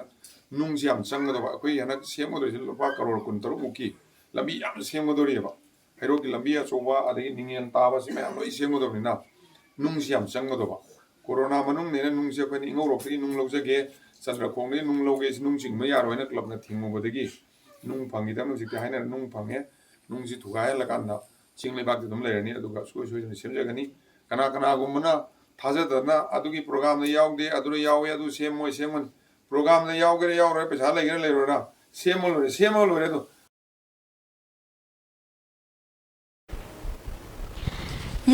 ꯅꯨꯡꯁꯤ ꯌꯥꯝ ꯆꯪꯒꯗꯕ꯫ ꯑꯩꯈꯣꯏ ꯍꯟꯗꯛ ꯁꯦꯝꯒꯗꯣꯏꯁꯤ ꯂꯨꯄꯥ ꯀꯔꯣꯔ ꯀꯨꯟ ꯇꯔꯨꯛ ꯃꯨꯛꯀꯤ ꯂꯝꯕꯤ ꯌꯥꯝ ꯁꯦꯝꯒꯗꯣꯔꯤꯑꯕ꯫ ꯍꯩꯔꯣꯛꯀꯤ ꯂꯝꯕꯤ ꯑꯆꯧꯕ ꯑꯗꯒꯤ ꯅꯤꯡꯉꯦꯜ ꯇꯥꯕ ꯁꯤ ꯃꯌꯥꯝ ꯂꯣꯏ ꯁꯦꯝꯒꯗꯕꯅꯤꯅ ꯅꯨꯡꯁꯤ ꯌꯥꯝ ꯆꯪꯒꯗꯕ꯫ ꯀꯣꯔꯣꯅꯥ ꯃꯅꯨꯡꯅꯤꯅ ꯅꯨꯡꯁꯤ ꯑꯩꯈꯣꯏꯅ ꯏꯉꯧꯔꯣꯛꯇꯒꯤ ꯅꯨꯡ ꯂꯧꯖꯒꯦ, ꯆꯟꯗ꯭ꯔꯈꯣꯡꯗꯒꯤ ꯅꯨꯡ ꯂꯧꯒꯦ, ꯁꯤ ꯅꯨꯡ ꯆꯤꯡꯕ ꯌꯥꯔꯣꯏꯅ ꯀ꯭ꯂꯕꯅ ꯊꯤꯡꯉꯨꯕꯗꯒꯤ ꯅꯨꯡ ꯐꯪꯈꯤꯗꯕꯅ ꯍꯧꯖꯤꯛꯇꯤ ꯍꯥꯏꯅꯔ ꯅꯨꯡ ꯐꯪꯉꯦ꯫ ꯅꯨꯡꯁꯤ ꯊꯨꯒꯥꯏꯍꯜꯂꯀꯥꯟꯗ ꯆꯤꯡ ꯂꯩꯕꯥꯛꯇꯤ ꯑꯗꯨꯝ ꯂꯩꯔꯅꯤ, ꯑꯗꯨꯒ ꯁꯨꯡꯁꯣꯏ ꯁꯣꯏꯗꯅ ꯁꯦꯝꯖꯒꯅꯤ꯫ ꯀꯅꯥ ꯀꯅꯥꯒꯨꯝꯕꯅ ꯊꯥꯖꯗꯅ ꯑꯗꯨꯒꯤ ꯄ꯭ꯔꯣꯒ꯭ꯔꯥꯝꯗ ꯌꯥꯎꯗꯦ, ꯑꯗꯨꯗ ꯌꯥꯎꯋꯦ, ꯑꯗꯨ ꯁꯦꯝꯃꯣꯏ ꯁꯦꯝꯒꯅꯤ, ꯄ꯭ꯔꯣꯒ꯭ꯔꯥꯝꯗ ꯌꯥꯎꯒꯦꯔꯥ ꯌꯥꯎꯔꯣꯏ, ꯄꯩꯁꯥ ꯂꯩꯒꯦꯔꯥ ꯂꯩꯔꯣꯏꯔꯥ, ꯁꯦꯝꯃ ꯂꯣꯏꯔꯦ, ꯁꯦꯝꯃ ꯂꯣꯏꯔꯦ ꯑꯗꯣ꯫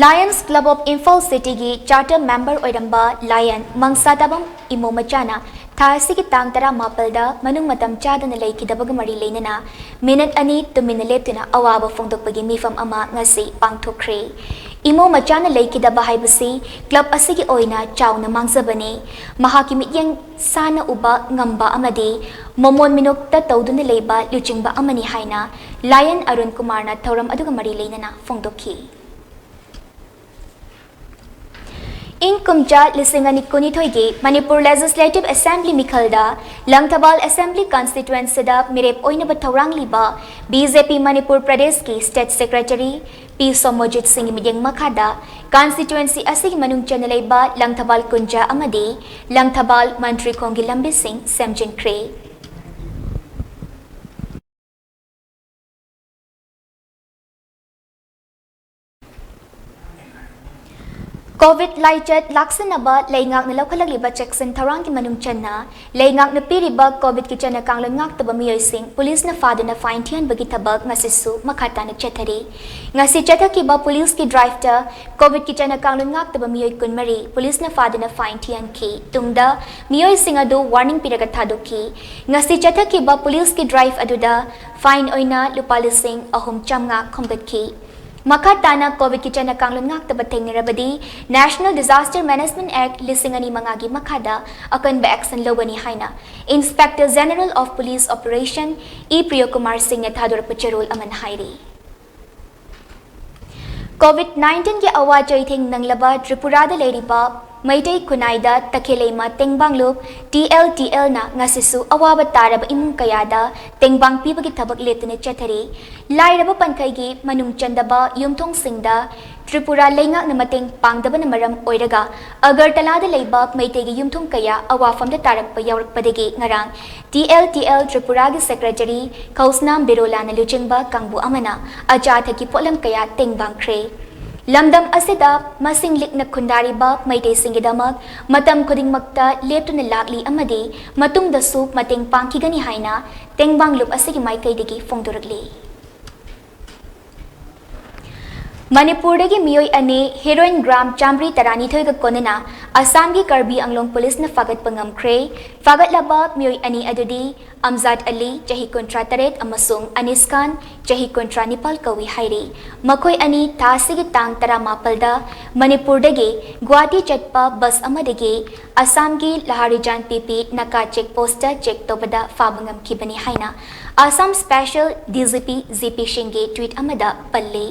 Lions Club of Imphal Cityꯒꯤ charter member ꯑꯣꯏꯔꯝꯕ Lion ꯃꯪꯁꯥꯇꯥꯕꯝ ꯏꯃꯣ ꯃꯆꯥꯅ ꯊꯥ ꯑꯁꯤꯒꯤ ꯇꯥꯡ ꯇꯔꯥꯃꯥꯄꯜꯗ ꯃꯅꯨꯡ ꯃꯇꯝ ꯆꯥꯗꯅ ꯂꯩꯈꯤꯗꯕꯒ ꯃꯔꯤ ꯂꯩꯅꯅ ꯃꯤꯅꯠ ꯑꯅꯤ ꯇꯨꯃꯤꯟꯅ ꯂꯦꯞꯇꯨꯅ ꯑꯋꯥꯕ ꯐꯣꯡꯗꯣꯛꯄꯒꯤ ꯃꯤꯐꯝ ꯑꯃ ꯉꯁꯤ ꯄꯥꯡꯊꯣꯛꯈ꯭ꯔꯦ꯫ ꯏꯃꯣ ꯃꯆꯥꯅ ꯂꯩꯈꯤꯗꯕ ꯍꯥꯏꯕꯁꯤ club ꯑꯁꯤꯒꯤ ꯑꯣꯏꯅ ꯆꯥꯎꯅ ꯃꯥꯡꯖꯕꯅꯤ꯫ ꯃꯍꯥꯛꯀꯤ ꯃꯤꯠꯌꯦꯡ ꯁꯥꯅ ꯎꯕ ꯉꯝꯕ ꯑꯃꯗꯤ ꯃꯃꯣꯟ ꯃꯤꯅꯣꯛꯇ ꯇꯧꯗꯨꯅ ꯂꯩꯕ ꯂꯨꯆꯤꯡꯕ ꯑꯃꯅꯤ ꯍꯥꯏꯅ Lion ꯑꯔꯨꯟ ꯀꯨꯃꯥꯔꯅ ꯊꯧꯔꯝ ꯑꯗꯨꯒ ꯃꯔꯤ ꯂꯩꯅꯅ ꯐꯣꯡꯗꯣꯛꯈꯤ꯫ ꯏꯪ ꯀꯨꯝꯖꯥ ꯂꯤꯁꯤꯡ ꯑꯅꯤ ꯀꯨꯟꯅꯤꯊꯣꯏꯒꯤ Manipur Legislative Assembly ꯃꯤꯈꯜꯗ Langthabal Assembly Constituencyꯗ ꯃꯤꯔꯦꯞ ꯑꯣꯏꯅꯕ ꯊꯧꯔꯥꯡꯂꯤꯕ BJP ꯃꯅꯤꯄꯨꯔ ꯄ꯭ꯔꯗꯦꯁꯀꯤ State Secretary ꯄꯤ ꯁꯣꯃꯣꯖꯤꯠ ꯁꯤꯡꯒꯤ ꯃꯤꯠꯌꯦꯡ ꯃꯈꯥꯗ constituency ꯑꯁꯤꯒꯤ ꯃꯅꯨꯡ ꯆꯟꯅ ꯂꯩꯕ ꯂꯪꯊꯕꯥꯜ ꯀꯨꯟꯖꯥ ꯑꯃꯗꯤ ꯂꯪꯊꯕꯥꯜ ꯃꯟꯇ꯭ꯔꯤꯈꯣꯡꯒꯤ ꯂꯝꯕꯤꯁꯤꯡ ꯁꯦꯝꯖꯤꯟꯈ꯭ꯔꯦ꯫ COVID ꯂꯥꯏꯆꯠ ꯂꯥꯛꯁꯤꯟꯅꯕ ꯂꯩꯉꯥꯛꯅ ꯂꯧꯈꯠꯂꯛꯂꯤꯕ ꯆꯦꯛꯁꯤꯟ ꯊꯧꯔꯥꯡꯒꯤ ꯃꯅꯨꯡ ꯆꯟꯅ ꯂꯩꯉꯥꯛꯅ ꯄꯤꯔꯤꯕ COVIDꯀꯤ ꯆꯠꯅ ꯀꯥꯡꯂꯣꯟ ꯉꯥꯛꯇꯕ ꯃꯤꯑꯣꯏꯁꯤꯡ ꯄꯨꯂꯤꯁꯅ ꯐꯥꯗꯨꯅ fine ꯊꯤꯍꯟꯕꯒꯤ ꯊꯕꯛ ꯉꯁꯤꯁꯨ ꯃꯈꯥ ꯇꯥꯅ ꯆꯠꯊꯔꯤ꯫ ꯉꯁꯤ ꯆꯠꯊꯈꯤꯕ ꯄꯨꯂꯤꯁꯀꯤ driveꯇ COVIDꯀꯤ ꯆꯠꯅ ꯀꯥꯡꯂꯣꯟ ꯉꯥꯛꯇꯕ ꯃꯤꯑꯣꯏ ꯀꯨꯟꯃꯔꯤ ꯄꯨꯂꯤꯁꯅ ꯐꯥꯗꯨꯅ fine ꯊꯤꯍꯟꯈꯤ꯫ ꯇꯨꯡꯗ ꯃꯤꯑꯣꯏꯁꯤꯡ ꯑꯗꯨ warning ꯄꯤꯔꯒ ꯊꯥꯗꯣꯛꯈꯤ꯫ ꯉꯁꯤ ꯆꯠꯊꯈꯤꯕ ꯄꯨꯂꯤꯁꯀꯤ drive ꯑꯗꯨꯗ fine ꯑꯣꯏꯅ ꯂꯨꯄꯥ ꯂꯤꯁꯤꯡ ꯑꯍꯨꯝ ꯆꯥꯝꯃꯉꯥ ꯈꯣꯝꯒꯠꯈꯤ꯫ ꯃꯈꯥ ꯇꯥꯅ COVIDꯀꯤ ꯆꯠꯅ ꯀꯥꯡꯂꯣꯟ ꯉꯥꯛꯇꯕ ꯊꯦꯡꯅꯔꯕꯗꯤ National Disaster Management Act ꯂꯤꯁꯤꯡ ꯑꯅꯤ ꯃꯉꯥꯒꯤ ꯃꯈꯥꯗ ꯑꯀꯟꯕ action ꯂꯧꯒꯅꯤ ꯍꯥꯏꯅ Inspector General of Police Operation E Priyokumar ꯁꯤꯡꯅ ꯊꯥꯗꯣꯔꯛꯄ ꯆꯦꯔꯣꯜ ꯑꯃꯅ ꯍꯥꯏꯔꯤ꯫ COVID nineteenꯒꯤ ꯑꯋꯥ ꯆꯩꯊꯦꯡ ꯅꯪꯂꯕ ꯇ꯭ꯔꯤꯄꯨꯔꯥꯗ ꯂꯩꯔꯤꯕ ꯃꯩꯇꯩ ꯈꯨꯟꯅꯥꯏꯗ ꯇꯈꯦꯂꯩꯃ ꯇꯦꯡꯕꯥꯡ ꯂꯨꯞ, TLTLꯅ ꯉꯁꯤꯁꯨ ꯑꯋꯥꯕ ꯇꯥꯔꯕ ꯏꯃꯨꯡ ꯀꯌꯥꯗ ꯇꯦꯡꯕꯥꯡ ꯄꯤꯕꯒꯤ ꯊꯕꯛ ꯂꯦꯞꯇꯅ ꯆꯠꯊꯔꯤ꯫ ꯂꯥꯏꯔꯕ ꯄꯟꯈꯩꯒꯤ ꯃꯅꯨꯡ ꯆꯟꯗꯕ ꯌꯨꯝꯊꯣꯡꯁꯤꯡꯗ ꯇ꯭ꯔꯤꯄꯨꯔꯥ ꯂꯩꯉꯥꯛꯅ ꯃꯇꯦꯡ ꯄꯥꯡꯗꯕꯅ ꯃꯔꯝ ꯑꯣꯏꯔꯒ ꯑꯒꯔꯇꯂꯥꯗ ꯂꯩꯕ ꯃꯩꯇꯩꯒꯤ ꯌꯨꯝꯊꯣꯡ ꯀꯌꯥ ꯑꯋꯥꯐꯝꯗ ꯇꯥꯔꯛꯄ ꯌꯥꯎꯔꯛꯄꯗꯒꯤ ꯉꯔꯥꯡ TLTL ꯇ꯭ꯔꯤꯄꯨꯔꯥꯒꯤ Secretary ꯈꯧꯁꯅꯥꯝ ꯕꯤꯔꯣꯂꯥꯅ ꯂꯨꯆꯤꯡꯕ ꯀꯥꯡꯕꯨ ꯑꯃꯅ ꯑꯆꯥ ꯑꯊꯛꯀꯤ ꯄꯣꯠꯂꯝ ꯀꯌꯥ ꯇꯦꯡꯕꯥꯡꯈ꯭ꯔꯦ꯫ ꯂꯝꯗꯝ ꯑꯁꯤꯗ ꯃꯁꯤꯡ ꯂꯤꯛꯅ ꯈꯨꯟꯗꯥꯔꯤꯕ ꯃꯩꯇꯩꯁꯤꯡꯒꯤꯗꯃꯛ ꯃꯇꯝ ꯈꯨꯗꯤꯡꯃꯛꯇ ꯂꯦꯞꯇꯨꯅ ꯂꯥꯛꯂꯤ ꯑꯃꯗꯤ ꯃꯇꯨꯡꯗꯁꯨ ꯃꯇꯦꯡ ꯄꯥꯡꯈꯤꯒꯅꯤ ꯍꯥꯏꯅ ꯇꯦꯡꯕꯥꯡꯂꯨꯞ ꯑꯁꯤꯒꯤ ꯃꯥꯏꯀꯩꯗꯒꯤ ꯐꯣꯡꯗꯣꯔꯛꯂꯤ꯫ ꯃꯅꯤꯄꯨꯔꯗꯒꯤ ꯃꯤꯑꯣꯏ ꯑꯅꯤ, heroin gram ꯆꯥꯝꯃꯔꯤ ꯇꯔꯥꯅꯤꯊꯣꯏꯒ ꯀꯣꯟꯅꯅ ꯑꯁꯥꯝꯒꯤ ꯀꯔꯕꯤ ꯑꯪꯂꯣꯡ ꯄꯨꯂꯤꯁꯅ ꯐꯥꯒꯠꯄ ꯉꯝꯈ꯭ꯔꯦ꯫ ꯐꯥꯒꯠꯂꯕ ꯃꯤꯑꯣꯏ ꯑꯅꯤ ꯑꯗꯨꯗꯤ ꯑꯝꯖꯥꯗ ꯑꯂꯤ, ꯆꯍꯤ ꯀꯨꯟꯊ꯭ꯔꯥ ꯇꯔꯦꯠ, ꯑꯃꯁꯨꯡ ꯑꯅꯤꯁ ꯈꯥꯟ, ꯆꯍꯤ ꯀꯨꯟꯊ꯭ꯔꯥ ꯅꯤꯄꯥꯜ ꯀꯧꯏ ꯍꯥꯏꯔꯤ꯫ ꯃꯈꯣꯏ ꯑꯅꯤ ꯊꯥ ꯑꯁꯤꯒꯤ ꯇꯥꯡ ꯇꯔꯥꯃꯥꯄꯜꯗ ꯃꯅꯤꯄꯨꯔꯗꯒꯤ ꯒꯨꯋꯥꯍꯥꯇꯤ ꯆꯠꯄ ꯕꯁ ꯑꯃꯗꯒꯤ ꯑꯁꯥꯝꯒꯤ ꯂꯍꯥꯔꯤꯖꯥꯟ ꯄꯤꯄꯤ ꯅꯥꯀꯥ ꯆꯦꯛ ꯄꯣꯁꯇ ꯆꯦꯛ ꯇꯧꯕꯗ ꯐꯥꯕ ꯉꯝꯈꯤꯕꯅꯤ ꯍꯥꯏꯅ Assam special D G P G P ꯁꯤꯡꯒꯤ ꯇ꯭ꯋꯤꯠ ꯑꯃꯗ ꯄꯜꯂꯤ꯫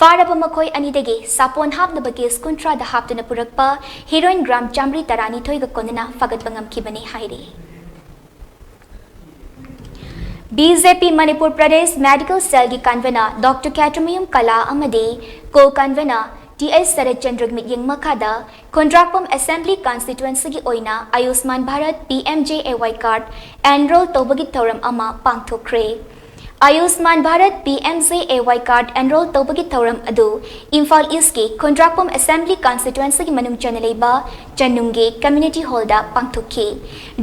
ꯐꯥꯔꯕ ꯃꯈꯣꯏ ꯑꯅꯤꯗꯒꯤ ꯁꯥꯄꯣꯟ ꯍꯥꯞꯅꯕ ꯀꯦꯁ ꯀꯨꯟꯊ꯭ꯔꯥꯗ ꯍꯥꯞꯇꯨꯅ ꯄꯨꯔꯛꯄ heroin gram ꯆꯥꯝꯃꯔꯤ ꯇꯔꯥꯅꯤꯊꯣꯏꯒ ꯀꯣꯟꯅꯅ ꯐꯥꯒꯠꯄ ꯉꯝꯈꯤꯕꯅꯤ ꯍꯥꯏꯔꯤ꯫ ꯕꯤ ꯖꯦ ꯄꯤ ꯃꯅꯤꯄꯨꯔ ꯄ꯭ꯔꯗꯦꯁ ꯃꯦꯗꯤꯀꯦꯜ ꯁꯦꯜꯒꯤ ꯀꯟꯚꯦꯅꯔ ꯗꯣꯛꯇꯔ ꯈꯦꯇ꯭ꯔꯤꯃꯌꯨꯝ ꯀꯂꯥ ꯑꯃꯗꯤ ꯀꯣ ꯀꯟꯚꯦꯅꯔ ꯇꯤ ꯑꯩꯆ ꯁꯔꯠꯆꯟꯗ꯭ꯔ ꯃꯤꯠꯌꯦꯡ ꯃꯈꯥꯗ ꯈꯣꯡꯗ꯭ꯔꯥꯛꯄꯝ ꯑꯦꯁꯦꯝꯕ꯭ꯂꯤ ꯀꯟꯁꯇꯤꯇ꯭ꯋꯦꯟꯁꯤꯒꯤ ꯑꯣꯏꯅ Ayushman Bharat P M J ꯑꯦ ꯋꯥꯏ ꯀꯥꯔꯗ ꯑꯦꯟꯔꯣꯜ ꯇꯧꯕꯒꯤ ꯊꯧꯔꯝ ꯑꯃ ꯄꯥꯡꯊꯣꯛꯈ꯭ꯔꯦ꯫ Ayushman Bharat P M J ꯑꯦ ꯋꯥꯏ ꯀꯥꯔꯗ ꯑꯦꯟꯔꯣꯜ ꯇꯧꯕꯒꯤ ꯊꯧꯔꯝ ꯑꯗꯨ ꯏꯝꯐꯥꯜ ꯏꯁꯀꯤ ꯈꯣꯡꯗ꯭ꯔꯥꯛꯄꯝ ꯑꯦꯁꯦꯝꯕ꯭ꯂꯤ ꯀꯟꯁꯇꯤꯇ꯭ꯋꯦꯟꯁꯤꯒꯤ ꯃꯅꯨꯡ ꯆꯟꯅ ꯂꯩꯕ ꯆꯅꯨꯡꯒꯤ ꯀꯝꯃ꯭ꯌꯨꯅꯤꯇꯤ ꯍꯣꯜꯗ ꯄꯥꯡꯊꯣꯛꯈꯤ꯫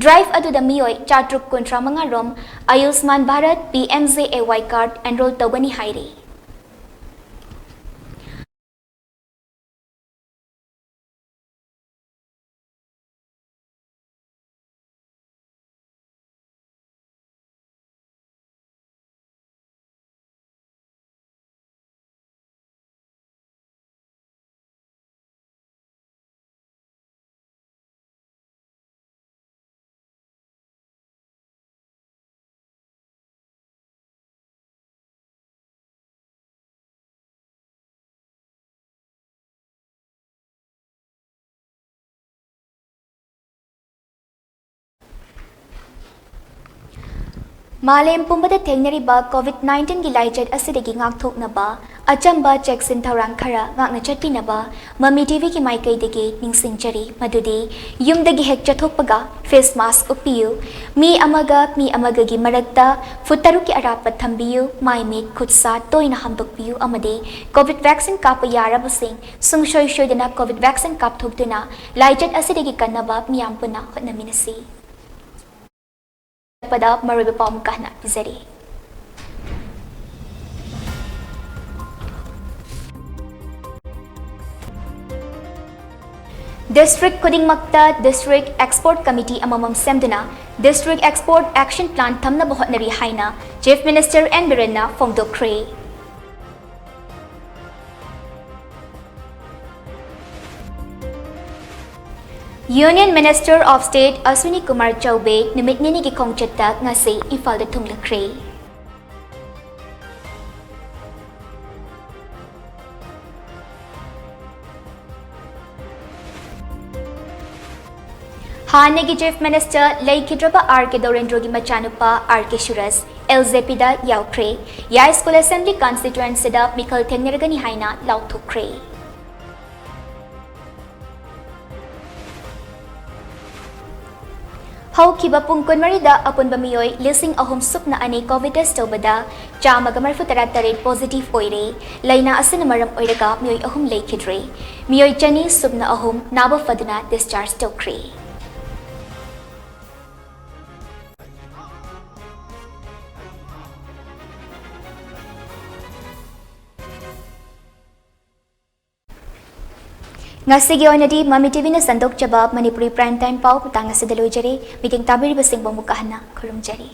ꯗ꯭ꯔꯥꯏꯚ ꯑꯗꯨꯗ ꯃꯤꯑꯣꯏ ꯆꯥꯇ꯭ꯔꯨꯛ ꯀꯨꯟꯊ꯭ꯔꯥ ꯃꯉꯥ ꯔꯣꯝ Ayushman Bharat P M J ꯑꯦ ꯋꯥꯏ ꯀꯥꯔꯗ ꯑꯦꯟꯔꯣꯜ ꯇꯧꯒꯅꯤ ꯍꯥꯏꯔꯤ꯫ ꯃꯥꯂꯦꯝ ꯄꯨꯝꯕꯗ ꯊꯦꯡꯅꯔꯤꯕ COVID nineteen ꯒꯤ ꯂꯥꯏꯆꯠ ꯑꯁꯤꯗꯒꯤ ꯉꯥꯛꯊꯣꯛꯅꯕ ꯑꯆꯝꯕ ꯆꯦꯛꯁꯤꯟ ꯊꯧꯔꯥꯡ ꯈꯔ ꯉꯥꯛꯅ ꯆꯠꯄꯤꯅꯕ ꯃꯃꯤ ꯇꯤꯚꯤꯒꯤ ꯃꯥꯏꯀꯩꯗꯒꯤ ꯅꯤꯡꯁꯤꯡꯖꯔꯤ꯫ ꯃꯗꯨꯗꯤ ꯌꯨꯝꯗꯒꯤ ꯍꯦꯛ ꯆꯠꯊꯣꯛꯄꯒ face mask ꯎꯞꯄꯤꯌꯨ, ꯃꯤ ꯑꯃꯒ ꯃꯤ ꯑꯃꯒꯒꯤ ꯃꯔꯛꯇ ꯐꯨꯠ ꯇꯔꯨꯛꯀꯤ ꯑꯔꯥꯞꯄ ꯊꯝꯕꯤꯌꯨ, ꯃꯥꯏ ꯃꯤꯠ ꯈꯨꯠ ꯁꯥ ꯇꯣꯏꯅ ꯍꯥꯝꯗꯣꯛꯄꯤꯌꯨ ꯑꯃꯗꯤ COVID vaccine ꯀꯥꯞꯄ ꯌꯥꯔꯕꯁꯤꯡ ꯁꯨꯡꯁꯣꯏ ꯁꯣꯏꯗꯅ COVID vaccine ꯀꯥꯞꯊꯣꯛꯇꯨꯅ ꯂꯥꯏꯆꯠ ꯑꯁꯤꯗꯒꯤ ꯀꯟꯅꯕ ꯃꯤꯌꯥꯝ ꯄꯨꯟꯅ ꯍꯣꯠꯅꯃꯤꯟꯅꯁꯤ꯫ ꯄꯗ ꯃꯔꯨꯑꯣꯏꯕ ꯄꯥꯎ ꯑꯃꯨꯛꯀ ꯍꯟꯅ ꯄꯤꯖꯔꯤ꯫ District ꯈꯨꯗꯤꯡꯃꯛꯇ District Export Committee ꯑꯃꯃꯝ ꯁꯦꯝꯗꯨꯅ District Export Action Plan ꯊꯝꯅꯕ ꯍꯣꯠꯅꯔꯤ ꯍꯥꯏꯅ Chief Minister N ꯕꯤꯔꯦꯟꯅ ꯐꯣꯡꯗꯣꯛꯈ꯭ꯔꯦ꯫ Union Minister of State Ashwini Kumar Chaubey ꯅꯨꯃꯤꯠ ꯅꯤꯅꯤꯒꯤ ꯈꯣꯡꯆꯠꯇ ꯉꯁꯤ ꯏꯝꯐꯥꯜꯗ ꯊꯨꯡꯂꯈ꯭ꯔꯦ꯫ ꯍꯥꯟꯅꯒꯤ Chief Minister ꯂꯩꯈꯤꯗ꯭ꯔꯕ R K ꯗꯣꯔꯦꯟꯗ꯭ꯔꯣꯒꯤ ꯃꯆꯥꯅꯨꯄꯥ R K ꯁꯨꯔꯖ L J P ꯗ ꯌꯥꯎꯈ꯭ꯔꯦ꯫ ꯌꯥꯏꯁ꯭ꯀꯨꯜ Assembly Constituency ꯗ ꯃꯤꯈꯜ ꯊꯦꯡꯅꯔꯒꯅꯤ ꯍꯥꯏꯅ ꯂꯥꯎꯊꯣꯛꯈ꯭ꯔꯦ꯫ ꯍꯧꯈꯤꯕ ꯄꯨꯡ ꯀꯨꯟꯃꯔꯤꯗ ꯑꯄꯨꯟꯕ ꯃꯤꯑꯣꯏ ꯂꯤꯁꯤꯡ ꯑꯍꯨꯝ ꯁꯨꯞꯅ ꯑꯅꯤ COVID test ꯇꯧꯕꯗ ꯆꯥꯝꯃꯒ ꯃꯔꯤꯐꯨ ꯇꯔꯥ ꯇꯔꯦꯠ positive ꯑꯣꯏꯔꯦ꯫ ꯂꯥꯏꯅꯥ ꯑꯁꯤꯅ ꯃꯔꯝ ꯑꯣꯏꯔꯒ ꯃꯤꯑꯣꯏ ꯑꯍꯨꯝ ꯂꯩꯈꯤꯗ꯭ꯔꯦ꯫ ꯃꯤꯑꯣꯏ ꯆꯅꯤ ꯁꯨꯞꯅ ꯑꯍꯨꯝ ꯅꯥꯕ ꯐꯗꯨꯅ discharge ꯇꯧꯈ꯭ꯔꯦ꯫ ꯉꯁꯤꯒꯤ ꯑꯣꯏꯅꯗꯤ ꯃꯃꯤ ꯇꯤꯚꯤꯅ ꯁꯟꯗꯣꯛꯆꯕ ꯃꯅꯤꯄꯨꯔꯤ prime time ꯄꯥꯎ ꯃꯇꯥꯡ ꯑꯁꯤꯗ ꯂꯣꯏꯖꯔꯦ꯫ ꯃꯤꯠꯌꯦꯡ ꯇꯥꯕꯤꯔꯤꯕꯁꯤꯡꯕꯨ ꯑꯃꯨꯛꯀ ꯍꯟꯅ ꯈꯨꯔꯨꯝꯖꯔꯤ꯫